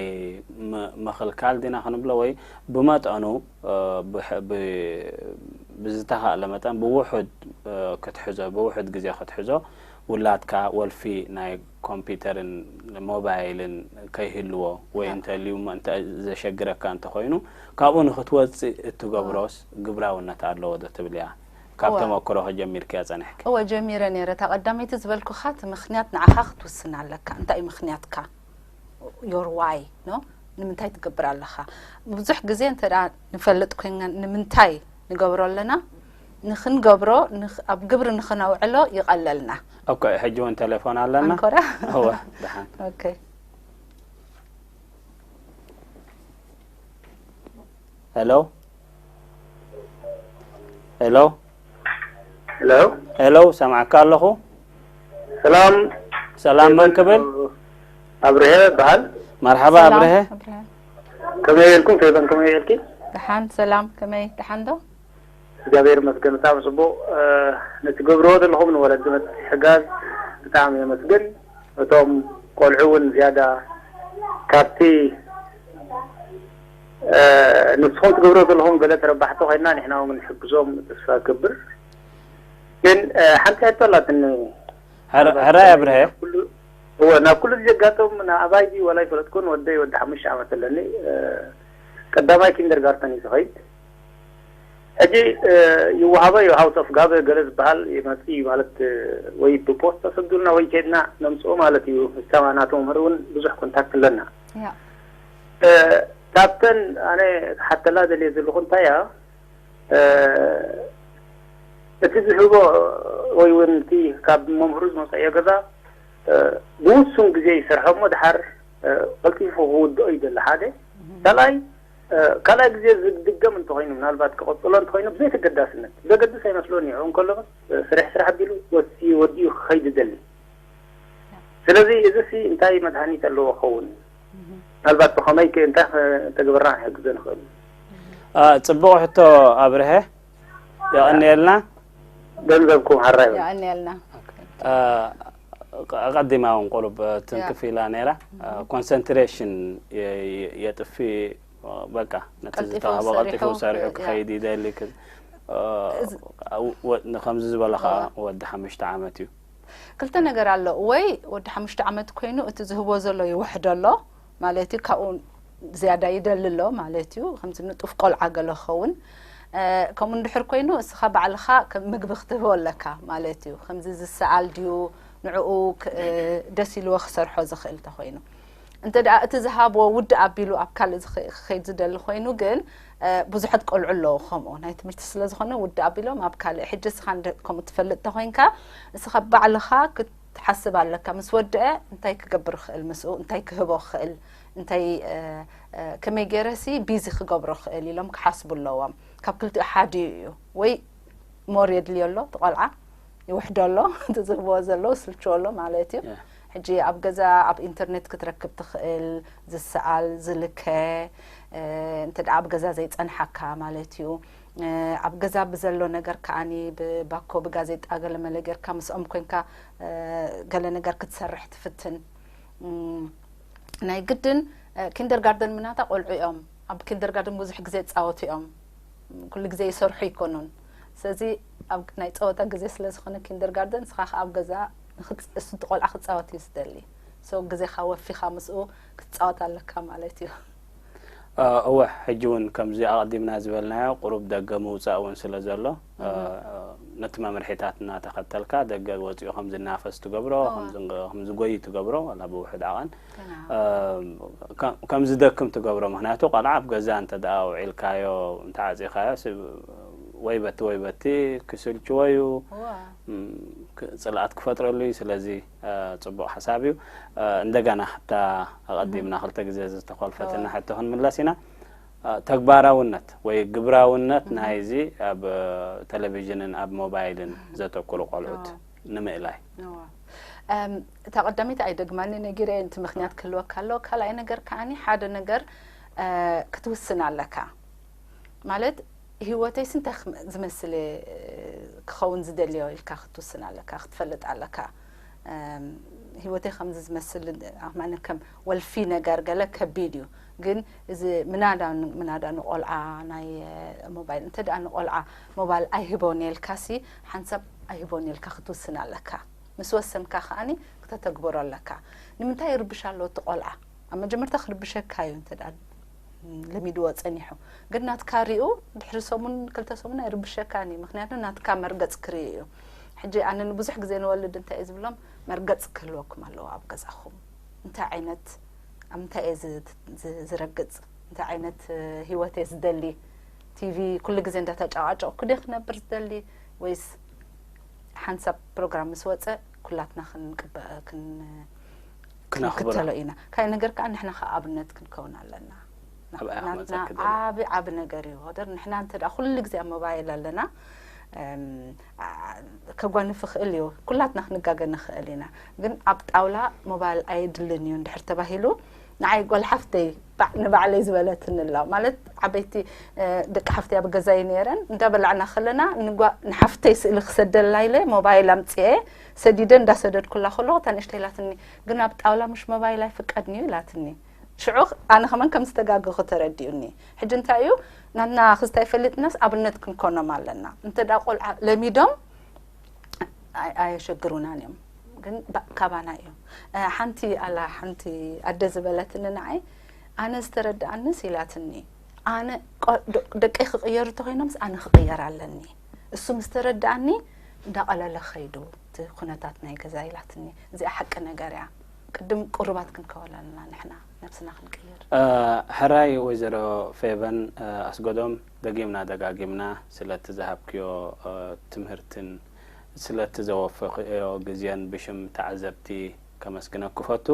ም- ምኽልካል ዲና ክንብሎ ወይ ብመጠኑ እ፣ ብሕ- ብ- ብዝተኻእለ መጠን ብውሑድ እ፣ ክትሕዞ ብውሑድ ግዜ ክትሕዞ ውላድካ ወልፊ ናይ ኮምፒውተርን ሞባይልን ከይህልዎ ወይ ያ። እንተልዩ እሞ እንተ ዘሸግረካ እንተኾይኑ ካብኡ ንክትወፅእ እትገብሮስ ግብራውነት ኣለዎ ዶ ትብል እያ? ካብ እወ። ተመክሮ ከጀሚርክያ ፀኒሕኪ። እወ ጀሚረ ነይረ። እታ ቀዳመይቲ ዝበልኩኻ እቲ ምኽንያት ንዓኻ ክትውስን ኣለካ። እንታይ እዩ ምኽንያትካ? Your why no ንምንታይ ትገብር ኣለኻ? ብዙሕ ግዜ እንተ ደኣ ንፈልጥ ኮይና ንምንታይ ንገብሮ ኣለና ንኽንገብሮ ንኽ- ኣብ ግብሪ ንኽነውዕሎ ይቐለልና። ኦኬ ሕጂ እውን ቴሌፎን ኣለና። ኣንኮራ እወ ደሓን። ኦኬ ሄሎ ሄሎ ሄሎ ሄሎ ሰማዕካ ኣለኹ። ሰላም ሰላም መን ክብል? ኣብርሀ በሃል። መርሓባ ሰላም፣ ኣብርሀ። ኣብርሀ። ከመይ ኢልኩም ፌበን ከመይ ኢልኪ? ደሓን ሰላም፣ ከመይ ደሓን ዶ? እግዚኣብሔር ይመስገን ብጣዕሚ ጽቡቅ። እ፣ ነቲ ገብርዎ ዘለኹም ንወለዲ ምትሕጋዝ ብጣዕሚ የመስግን። እቶም ቆልዑ እውን ዝያዳ ካብቲ እ፣ ንስኹም ትገብርዎ ዘለኹም ገለ ተረባሕቲ ኮይና ንሕና እውን ክንሕግዞም ተስፋ እገብር። ግን እ፣ ሓንቲ ሕቶ ኣላትኒ። ሕራይ ኣብርሀ። ኩሉ እወ ናብ ኩሉ ዘጋጥም ንኣባይ ድዩ ዋላ ኣይፈለጥኩን። ወደይ ወዲ ሓሙሽተ ዓመት ኣለኒ። እ፣ ቀዳማይ ኪንደርጋርተን እዩ ዝኸይድ። ሕጂ እ፣ ይወሃቦ እዩ ሃውስ ኦፍ ጋበ ገለ ዝበሃል ይመጽእ እዩ ማለት እ፣ ወይ ብፖስት ተሰዱልና ወይ ከድና ነምጽኦ ማለት እዩ። እታ ናቶ መምህር እውን ብዙሕ ኮንታክት ኣለና። ያ እ፣ ካብተን ኣነ ክሓተላ ደልየ ዘለኹ እንታይ እያ፣ እቲ ዝህቦ ወይ እውን እቲ ካብ መምህሩ ዝመፀዮ ገዛ ብውሱን ግዜ ይሰርሖ እሞ ድሓር ቀልጢፉ ክውድኦ ይደሊ ሓደ። ካልኣይ ካልኣይ ግዜ ዝድገም እንተኮይኑ፣ ምናልባት ክቕፅሎ እንተኮይኑ፣ ብዘይ ተገዳስነት ዘገድስ ኣይመስሎን እዩ። እንከሎ ስራሕ ስራሕ ኣቢሉ ወዲ ወዲኡ ክኸይድ ይደሊ። ስለዚ እዚ ሲ እንታይ መድሃኒት ኣለዎ ክኸውን? ምናልባት ብኸመይ ከ እንታይ ተግበርና ክሕግዞ ንኽእል? ጽቡቕ ሕቶ ኣብርሀ፣ የቐንየልና። ገንዘብኩም ሓራይ በል። የቐንየልና። ኣቐዲማ እውን ቁሩብ ትንክፍ ኢላ ነይራ። ኮንሰንትሬሽን የጥፊ፣ በቃ ነቲ ቀልጢፉ ዝተዋህቦ ቀልጢፉ ሰሪሑ ሰሪሑ ክ- ክኸይድ ይደሊ። ክ- ወ- ከምዚ ዝበሎ ከዓ ወዲ ሓሙሽተ ዓመት እዩ። ክልተ ነገር ኣሎ። ወይ ወዲ ሓሙሽተ ዓመት ኮይኑ እቲ ዝህቦ ዘሎ ይውሕዶ ኣሎ ማለት እዩ፣ ካብኡ ዝያዳ ይደሊ ኣሎ ማለት እዩ። ከምዚ ንጡፍ ቆልዓ ገለ ክኸውን። እ፣ ከምኡ እንድሕር ኮይኑ እስኻ ባዕልኻ ከም ምግቢ ክትህቦ ኣለካ ማለት እዩ። ከምዚ ዝሰኣል ድዩ ንዕኡ ክ- እ፣ ደስ ኢልዎ ክሰርሖ ዝኽእል እንተኮይኑ። እንተ ደኣ እቲ ዝሃብዎ ውድእ ኣቢሉ ኣብ ካልእ ዝኸ- ክኸይድ ዝደሊ ኮይኑ ግን፣ እ፣ ብዙሓት ቆልዑ ኣለዉ ከምኡ። ናይ ትምህርቲ ስለ ዝኾነ ውድእ ኣቢሎም ኣብ ካልእ። ሕጂ እስኻ እንደ- ከምኡ ትፈልጥ እንተኮይንካ፣ እስኻ ባዕልኻ ክትሓስብ ኣለካ። ምስ ወድአ እንታይ ክገብር ክእል፣ ምስኡ እንታይ ክህቦ ክእል፣ እንታይ፣ እ፣ እ፣ ከመይ ገይረሲ ቢዚ ክገብሮ ክእል ኢሎም ክሓስቡ ኣለዎም። ካብ ክልቲኡ ሓዲኡ እዩ። ወይ ሞር የድልዮ ኣሎ እቲ ቆልዓ፣ ይውሕዶ ኣሎ፣ እቲ ዝህብዎ ዘለዉ ስልችዎ ኣሎ ማለት እዩ። ሕጂ ኣብ ገዛ ኣብ ኢንተርኔት ክትረክብ ትኽእል፣ ዝሰኣል፣ ዝልከ፣ እ፣ እንተ ደኣ ኣብ ገዛ ዘይጸንሓካ ማለት እዩ። እ፣ ኣብ ገዛ ብዘሎ ነገር ከኣኒ ብባኮ ብጋዜጣ ገለመለ ጌርካ ምስኦም ኮንካ፣ እ፣ ገለ ነገር ክትሰርሕ ትፍትን። እም፣ ናይ ግድን፣ እ፣ ኪንደርጋርደን ምናታ ቆልዑ እዮም። ኣብ ኪንደርጋርደን ብዙሕ ግዜ ይጻወቱ እዮም። ኩሉ ግዜ ይሰርሑ ኣይኮኑን። ስለዚ ኣብ ናይ ጸወታ ግዜ ስለ ዝኾነ ኪንደርጋርደን፣ ንስኻ ከኣ ኣብ ገዛ ንኽጽ- እሱ ቆልዓ ክጻወት እዩ ዝደሊ። So ግዜኻ ወፊኻ ምስኡ ክትጻወት ኣለካ ማለት እዩ። እወ፣ ሕጂ እውን ከምዚ ኣቐዲምና ዝበልናዮ ቁሩብ ደገ ምውጻእ እውን ስለ ዘሎ፣ ነቲ መምርሒታት እናተኸተልካ ደገ ወጺኡ ከም ዝናፈስ ትገብሮ፣ ከም ዝን- ከም ዝጎይ ትገብሮ፣ ዋላ ብውሑድ ዓቐን ከም ዝደክም ትገብሮ። ምክንያቱ ቆልዓ ኣብ ገዛ እንተ ደኣ ኣውዒልካዮ፣ እንተ ዓጺኻዮ፣ ስ- ወይ በቲ ወይ በቲ ክስልችዎ እዩ፣ እዋ። ም፣ ክ- ጽልኣት ክፈጥረሉ እዩ። ስለዚ እ፣ ጽቡቕ ሓሳብ እዩ። እ፣ እንደገና እታ ኣቐዲምና ክልተ ግዜ ዝተኾልፈትና ሕቶ ክንምለስ ኢና። እ፣ ተግባራውነት ወይ ግብራውነት ናይዚ ኣብ እ፣ ቴሌቪዥንን ኣብ ሞባይልን ዘተኩሩ ቆልዑት ንምእላይ። እዋ። እም፣ እታ ቀዳመይቲ ኣይደግማኒ ነጊረ፣ እቲ ምኽንያት ክህልወካ ኣለዎ። ካልኣይ ነገር ከዓኒ ሓደ ነገር እ፣ ክትውስን ኣለካ። ማለት ህይወተይስ እንታይ ክም- ዝመስል እየ ክኸውን ዝደልዮ ኢልካ ክትውስን ኣለካ፣ ክትፈልጥ ኣለካ። እም፣ ህይወተይ ከምዚ ዝመስል ኣማነ ከም ወልፊ ነገር ገለ ከቢድ እዩ። ግን እዚ ምናዳ ን- ምናዳ ንቆልዓ ናይ እ፣ ሞባይል እንተ ደኣ ንቆልዓ ሞባይል ኣይህቦን እየ ኢልካሲ ሓንሳብ ኣይህቦን እየ ኢልካ ክትውስን ኣለካ። ምስ ወሰንካ ከኣኒ ክተተግብሮ ኣለካ። ንምንታይ ይርብሽ ኣሎ እቲ ቆልዓ? ኣብ መጀመርታ ክርብሸካ እዩ እንተ ደኣ ለሚድዎ ጸኒሑ። ግን ናትካ ሪኡ ድሕሪ ሰሙን ክልተ ሰሙን ኣይርብሸካን እዩ። ምክንያቱ ናትካ መርገጽ ክርኢ እዩ። ሕጂ ኣነ ንብዙሕ ግዜ ንወልድ እንታይ እዩ ዝብሎም፣ መርገጽ ክህልወኩም ኣለዎ ኣብ ገዛኹም። እንታይ ዓይነት ኣብ እንታይ እየ ዝ- ዝ- ዝረግጽ፣ እንታይ ዓይነት እ፣ ህይወት እየ ዝደሊ፣ ቲቪ ኩሉ ግዜ እንዳተጫዋጨቕኩ ድየ ክነብር ዝደሊ፣ ወይስ ሓንሳብ ፕሮግራም ምስ ወፀ ኩላትና ክንቅበ- ክን- ክነኽብሮ። ክንክተሎ ኢና። ካልእ ነገር ከዓ ንሕና ከዓ ኣብነት ክንከውን ኣለና። ኣብ ኣያ ናትና መፀኪ ዘሎ። ዓቢ ዓቢ ነገር እዩ። ወደር ንሕና እንተ ደኣ ኩሉ ግዜ ኣብ ሞባይል ኣለና፣ እም፣ ዓ- ከጓንፍ ይኽእል እዩ። ኩላትና ክንጋገ ንኽእል ኢና። ግን ኣብ ጣውላ ሞባይል ኣየድልን እዩ እንድሕር ተባሂሉ፣ ንዓይ ጓል ሓፍተይ ባዕ- ንባዕለይ ዝበለትኒ ኣላ። ማለት ዓበይቲ እ፣ ደቂ ሓፍተይ ኣብ ገዛይ ነይረን፣ እንዳበላዕና ከለና ንጓ- ንሓፍተይ ስእሊ ክሰደላ ኢለ ሞባይል ኣምፅኤ ሰዲደ እንዳሰደድኩላ ከለኹ እታ ንእሽተይ ኢላትኒ፣ ግን ኣብ ጣውላ ምሽ ሞባይል ኣይፍቀድን እዩ ኢላትኒ። ሽዑ ኣነ ከማን ከም ዝተጋገኹ ተረዲኡኒ። ሕጂ እንታይ እዩ ናትና ክስታይ ፈሊጥናስ ኣብነት ክንኮኖም ኣለና። እንተ ደኣ ቆልዓ ለሚዶም ኣይ- ኣየሸግሩናን እዮም፣ ግን ባ- ካባና እዮም። እ፣ ሓንቲ ኣላ ሓንቲ ኣደ ዝበለትኒ ንዓይ፣ ኣነ ዝተረድኣንስ ኢላትኒ፣ ኣነ ቆ- ደ- ደቀይ ክቕየሩ እንተኮይኖምስ ኣነ ክቕየር ኣለኒ፣ እሱ ምስ ተረድኣኒ እንዳቐለለ ኸይዱ እቲ ኩነታት ናይ ገዛ ኢላትኒ። እዚኣ ሓቂ ነገር እያ። ቅድም ቁሩባት ክንከወል ኣለና ንሕና ነብስና ክንቅይር። ሕራይ ወይዘሮ ፌቨን ኣስጎዶም፣ ደጊምና ደጋጊምና ስለቲ ዝሃብክዮ ትምህርትን ስለቲ ዘወፈክዮ ግዜን ብሽም ተዓዘብቲ ከመስግነኩ ፈቱ።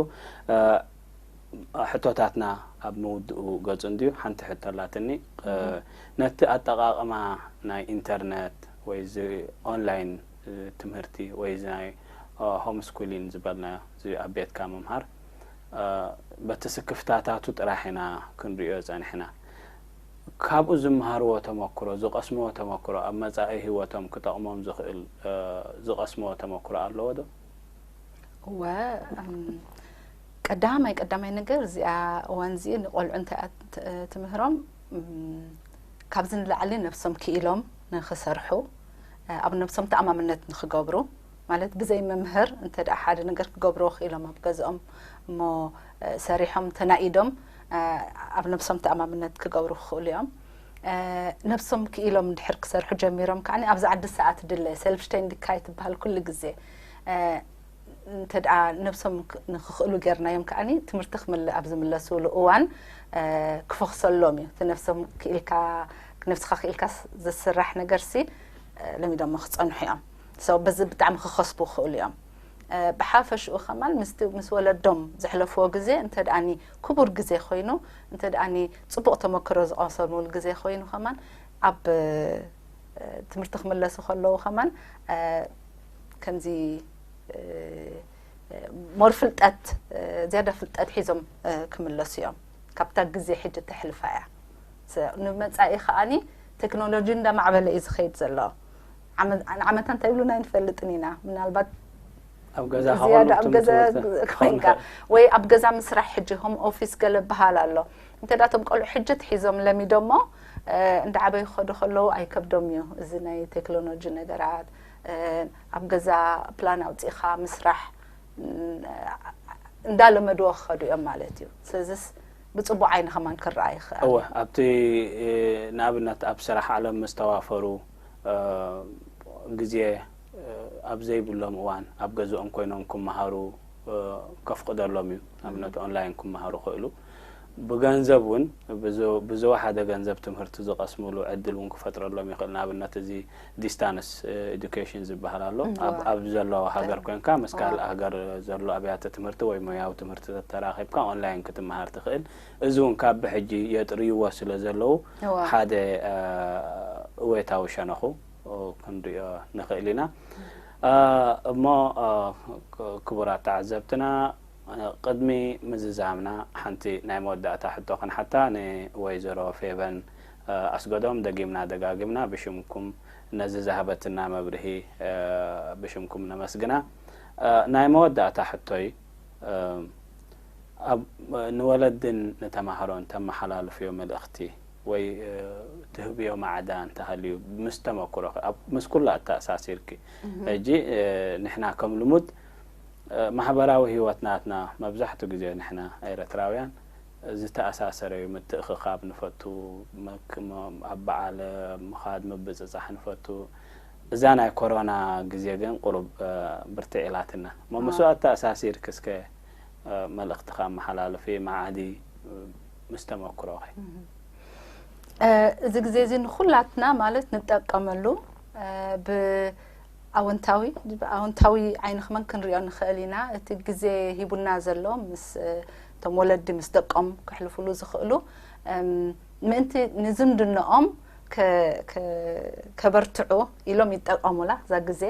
ሕቶታትና ኣብ ምውድኡ ገጹ እንድዩ። ሓንቲ ሕቶ ኣላትኒ። ነቲ ኣጠቓቕማ ናይ ኢንተርነት ወይ እዚ ኦንላይን ትምህርቲ ወይ እዚ ናይ ሆም ስኩሊን ዝበልናዮ፣ እዚ ኣብ ቤትካ ምምሃር፣ በቲ ስክፍታታቱ ጥራሕ ኢና ክንርእዮ ጸኒሕና። ካብኡ ዝመሃርዎ ተመክሮ፣ ዝቐስምዎ ተመክሮ ኣብ መጻኢ ህይወቶም ክጠቕሞም ዝኽእል ዝቐስምዎ ተመክሮ ኣለዎ ዶ? እወ። ቀዳማይ ቀዳማይ ነገር እዚኣ እዋን እዚ ንቆልዑ እንታይ ትምህሮም፣ ካብዚ ንላዕሊ ነብሶም ክኢሎም ንክሰርሑ፣ ኣብ ነብሶም ተኣማምነት ንክገብሩ፣ ማለት ብዘይ መምህር እንተ ደኣ ሓደ ነገር ክገብርዎ ክኢሎም ኣብ ገዝኦም እሞ ሰሪሖም ተናኢዶም ኣብ ነብሶም ተኣማምነት ክገብሩ ክኽእሉ እዮም። ነብሶም ክኢሎም ድሕር ክሰርሑ ጀሚሮም ከዓኒ ኣብዚ ዓዲ ሰዓት ድለ ሰልፍሽተይንዲካይ ትበሃል ኩሉ ግዜ እንተ ደኣ ነብሶም ንክኽእሉ ጌርናዮም ከዓኒ ትምህርቲ ክምል ኣብ ዝምለስሉ እዋን ክፈኽሰሎም እዩ። እቲ ነብሶም ክኢልካ ነብስኻ ክኢልካ ዘስራሕ ነገርሲ ለሚዶሞ ክጸንሑ እዮም። So በዚ ብጣዕሚ ክኸስቡ ክኽእሉ እዮም። ብሓፈሽኡ ከማን ምስቲ ምስ ወለዶም ዘሕለፍዎ ግዜ እንተ ደኣኒ ክቡር ግዜ ኮይኑ እንተ ደኣኒ ጽቡቕ ተመክሮ ዝቐሰምሉ ግዜ ኮይኑ ከማን ኣብ ትምህርቲ ክምለሱ ከለዉ ከማን ከምዚ more ፍልጠት ዝያዳ ፍልጠት ሒዞም ክምለሱ እዮም። ካብታ ግዜ ሕጂ ተሕልፋ እያ። ንመጻኢ ከዓኒ ቴክኖሎጂ እንዳማዕበለ እዩ ዝኸይድ ዘሎ። ንዓመታ እንታይ ይብሉና ኣይንፈልጥን ኢና። ምናልባት ኣብ ገዛ ዝያዳ ኣብ ገዛ ኮይንካ ወይ ኣብ ገዛ ምስራሕ ሕጂ ሆም ኦፊስ ገለ በሃል ኣሎ። እንተ ዳቶም ቆልዑ ሕጂ ትሒዞም ለሚዶሞ እንዳዓበዩ ክኸዱ ከለዉ ኣይከብዶም እዩ። እዚ ናይ ቴክኖሎጂ ነገራት ኣብ ገዛ ፕላን ኣውፂእኻ ምስራሕ እንዳለመድዎ ክኸዱ እዮም ማለት እዩ። ስለዚስ ብፅቡቅ ዓይኒ ከማን ክረኣ ይኽእል። እወ፣ ኣብቲ ንኣብነት ኣብ ስራሕ ዓለም ምስ ተዋፈሩ ግዜ ኣብ ዘይብሎም እዋን ኣብ ገዝኦም ኮይኖም ክመሃሩ ከፍቅደሎም እዩ። ንኣብነት ኦንላይን ክመሃሩ ክእሉ ብገንዘብ እውን ብዝወሓደ ገንዘብ ትምህርቲ ዝቐስምሉ ዕድል እውን ክፈጥረሎም ይኽእል። ንኣብነት እዚ ዲስታንስ ኤዱኬሽን ዝበሃል ኣሎ። ኣብ ዘለዋ ሃገር ኮይንካ ምስ ካልእ ሃገር ዘሎ ኣብያተ ትምህርቲ ወይ ሞያዊ ትምህርቲ ተተራኺብካ ኦንላይን ክትመሃር ትኽእል። እዚ እውን ካብ ብሕጂ የጥርይዎ ስለ ዘለዉ ሓደ እወታዊ ሸነኹ ክንሪኦ ንኽእል ኢና። እሞ ክቡራት ተዓዘብትና ቅድሚ ምዝዛምና ሓንቲ ናይ መወዳእታ ሕቶ ክንሓታ ንወይዘሮ ፌቨን ኣስገዶም ደጊምና ደጋጊምና ብሽምኩም ነዚ ዝሃበትና መብርሂ ብሽምኩም ነመስግና። ናይ መወዳእታ ሕቶይ ንወለድን ንተማሃሮን ተመሓላልፍዮ መልእኽቲ ወይ ትህብዮ ማዕዳ እንተሃልዩ ምስ ተመክሮኺ ምስ ኩሉ ኣተኣሳሲርኪ። ሕጂ ንሕና ከም ልሙድ ማሕበራዊ ህይወት ናትና መብዛሕቱ ግዜ ንሕና ኤረትራውያን ዝተኣሳሰረ እዩ። ምትእኽኻብ ንፈቱ፣ ኣብ በዓል ምኻድ ምብጽጻሕ ንፈቱ። እዛ ናይ ኮሮና ግዜ ግን ቁሩብ ብርትዕ ኢላትና። እሞ ምስኡ ኣተኣሳሲርኪ እስከ መልእኽትኻ ኣመሓላልፊ፣ መዓዲ ምስ ተመክሮኺ። እዚ ግዜ እዚ ንኹላትና ማለት ንጠቀመሉ ብኣወንታዊ ብኣወንታዊ ዓይኒ ከማን ክንሪኦ ንኽእል ኢና። እቲ ግዜ ሂቡና ዘሎ ምስ እቶም ወለዲ ምስ ደቆም ከሕልፉሉ ዝኽእሉ ምእንቲ ንዝምድንኦም ከበርትዑ ኢሎም ይጠቀሙላ እዛ ግዜ።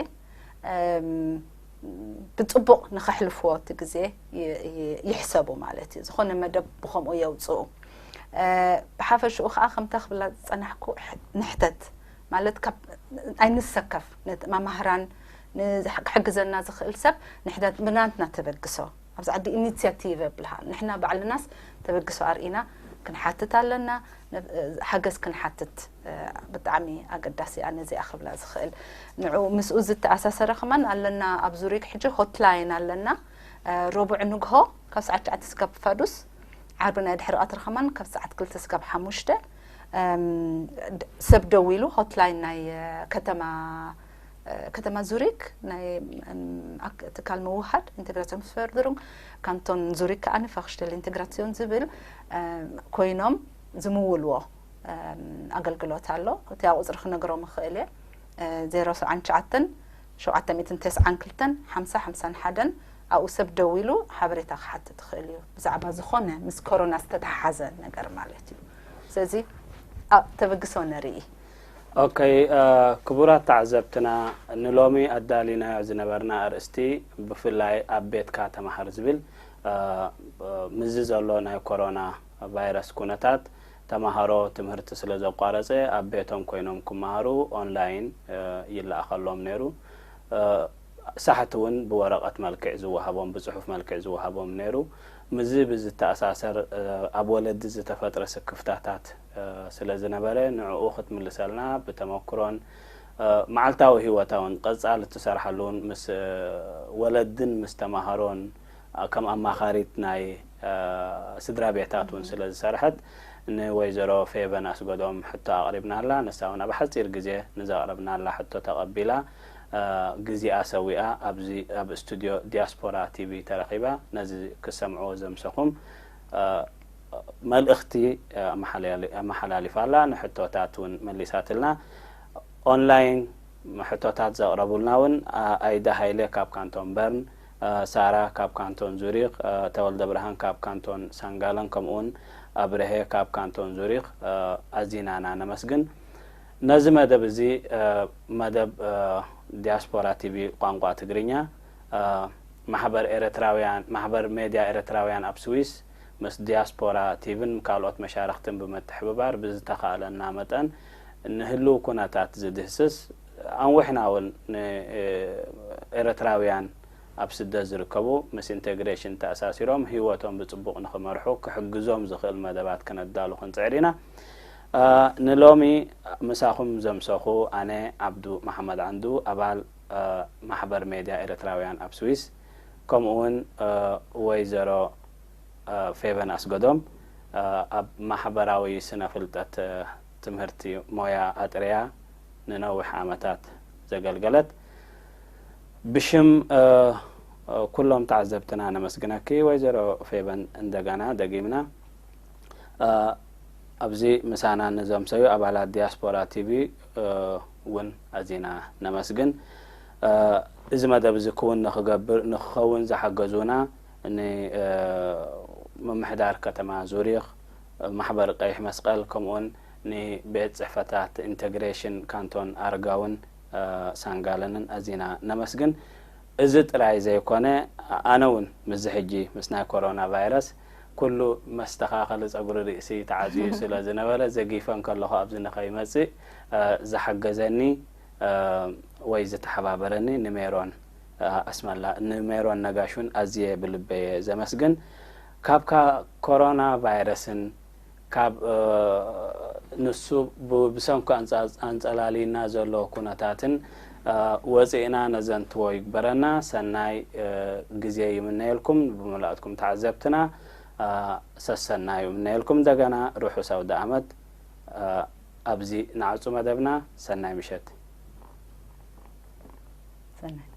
ብጽቡቕ ንኸሕልፍዎ እቲ ግዜ ይሕሰቡ ማለት እዩ። ዝኾነ መደብ ብኸምኡ የውጽኡ። ብሓፈሽኡ ከዓ ከምታ ክብላ ዝጸናሕኩ ንሕተት ማለት ኣይንሰከፍ። መማህራን ክሕግዘና ዝኽእል ሰብ ንሕተት ብናትና ተበግሶ ኣብዚ ዓዲ ኢኒትያቲቭ የብልሃ። ንሕና ባዕልናስ ተበግሶ ኣርኢና ክንሓትት ኣለና። ሓገዝ ክንሓትት ብጣዕሚ ኣገዳሲ እያ። ነዚኣ ክብላ ዝኽእል ንዑ ምስኡ ዝተኣሳሰረ ከማን ኣለና። ኣብ ዙሪክ ሕጂ ሆትላይን ኣለና። ረቡዕ ንግሆ ካብ ሰዓት ትሽዓተ ስጋብ ፋዱስ፣ ዓርቢ ናይ ድሕሪ ቀትሪ ከማን ካብ ሰዓት ክልተ ስጋብ ሓሙሽተ ሰብ ደዊሉ ሆትላይን ናይ ከተማ ከተማ ዙሪክ ናይ ትካል ምውሃድ ኢንተግራሲዮን ፈርድሩንግ ካንቶን ዙሪክ ከኣ ፈኽሽተል ኢንተግራሲዮን ዝብል ኮይኖም ዝምውልዎ ኣገልግሎት ኣሎ። እቲ ቁፅሪ ክነግሮም እኽእል እየ። ዜሮ ሰብዓን ትሽዓተን ሸውዓተ ሚእትን ተስዓን ክልተን ሓምሳ ሓምሳን ሓደን ኣብኡ ሰብ ደዊሉ ሓበሬታ ክሓትት ይኽእል እዩ፣ ብዛዕባ ዝኾነ ምስ ኮሮና ዝተተሓሓዘ ነገር ማለት እዩ። ስለዚ ኣብ ተበግሶ ንርኢ። ኦከይ፣ ክቡራት ተዓዘብትና፣ ንሎሚ ኣዳሊናዮ ዝነበርና ኣርእስቲ ብፍላይ ኣብ ቤትካ ተማሃር ዝብል፣ ምስዚ ዘሎ ናይ ኮሮና ቫይረስ ኩነታት ተማሃሮ ትምህርቲ ስለ ዘቋረጸ ኣብ ቤቶም ኮይኖም ክመሃሩ ኦንላይን ይለኣኸሎም ነይሩ። ሳሕቲ እውን ብወረቐት መልክዕ ዝወሃቦም፣ ብጽሑፍ መልክዕ ዝወሃቦም ነይሩ። ምስዚ ብዝተኣሳሰር ኣብ ወለዲ ዝተፈጥረ ስክፍታታት ስለ ዝነበረ ንዕኡ ክትምልሰልና ብተመክሮን መዓልታዊ ህይወታ እውን ቀጻሊ እትሰርሓሉ እውን ምስ ወለድን ምስ ተማሃሮን ከም ኣማኻሪት ናይ ስድራ ቤታት እውን ስለ ዝሰርሐት ንወይዘሮ ፌቨን ኣስገዶም ሕቶ ኣቕሪብናላ። ንሳ እውን ኣብ ሓፂር ግዜ ንዘቕረብናላ ሕቶ ተቐቢላ ግዜኣ ሰዊኣ ኣብዚ ኣብ ስቱድዮ ዲያስፖራ ቲቪ ተረኺባ ነዚ ክሰምዕዎ ዘምሰኹም መልእኽቲ ኣመሓላሊፋ ኣላ። ንሕቶታት እውን መሊሳትልና። ኦንላይን ሕቶታት ዘቕረቡልና እውን ኣይዳ ሃይለ ካብ ካንቶን በርን፣ ሳራ ካብ ካንቶን ዙሪክ፣ ተወልደ ብርሃን ካብ ካንቶን ሳንጋለን ከምኡውን ኣብርሀ ካብ ካንቶን ዙሪክ ኣዚና ኢና ነመስግን። ነዚ መደብ እዚ መደብ ዲያስፖራ ቲቪ ቋንቋ ትግርኛ ማሕበር ኤርትራውያን ማሕበር ሜድያ ኤርትራውያን ኣብ ስዊስ ምስ ዲያስፖራ ቲቪን ካልኦት መሻርክትን ብምትሕብባር ብዝተኻእለና መጠን ንህልው ኩነታት ዝድህስስ ኣንዊሕና እውን ንኤርትራውያን ኣብ ስደት ዝርከቡ ምስ ኢንቴግሬሽን ተኣሳሲሮም ህይወቶም ብጽቡቕ ንኽመርሑ ክሕግዞም ዝኽእል መደባት ክነዳሉ ክንጽዕር ኢና። ንሎሚ ምሳኹም ዘምሰኹ ኣነ ዓብዱ መሓመድ ዓንዱ ኣባል ማሕበር ሜድያ ኤርትራውያን ኣብ ስዊስ ከምኡ እውን ወይዘሮ ፌቨን ኣስገዶም ኣብ ማሕበራዊ ስነ ፍልጠት ትምህርቲ ሞያ ኣጥርያ ንነዊሕ ዓመታት ዘገልገለት። ብሽም ኩሎም ተዓዘብትና ነመስግነኪ ወይዘሮ ፌቨን። እንደገና ደጊምና ኣብዚ ምሳና ንዘምሰዩ ኣባላት ዲያስፖራ ቲቪ እውን ኣዚና ነመስግን። እዚ መደብ እዚ ክውን ንክገብር ንክኸውን ዝሓገዙና ንምምሕዳር ከተማ ዙሪክ፣ ማሕበር ቀይሕ መስቀል ከምኡውን ንቤት ጽሕፈታት ኢንቴግሬሽን ካንቶን ኣረጋውን ሳንጋለንን ኣዚና ነመስግን። እዚ ጥራይ ዘይኮነ ኣነ እውን ምስዚ ሕጂ ምስ ናይ ኮሮና ቫይረስ ኩሉ መስተኻኸሊ ጸጉሪ ርእሲ ተዓጽዩ ስለ ዝነበረ ዘጊፈ እንከለኹ ኣብዚ ንኸይመጽእ ዝሓገዘኒ ወይ ዝተሓባበረኒ ንሜሮን ኣስመላ ንሜሮን ነጋሽ እውን ኣዝየ ብልበየ ዘመስግን። ካብ ኮሮና ቫይረስን ካብ ንሱ ብሰንኩ ኣንጸላልዩና ዘሎ ኩነታትን ወፂእና ነዘንትዎ ይግበረና። ሰናይ ግዜ ይምነየልኩም ብመላእትኩም ተዓዘብትና። ሰሰናዩ ይምነየልኩም። እንደገና ርሑስ ኣውደ ዓመት። ኣብዚ ንዓጹ መደብና። ሰናይ ምሸት። ሰናይ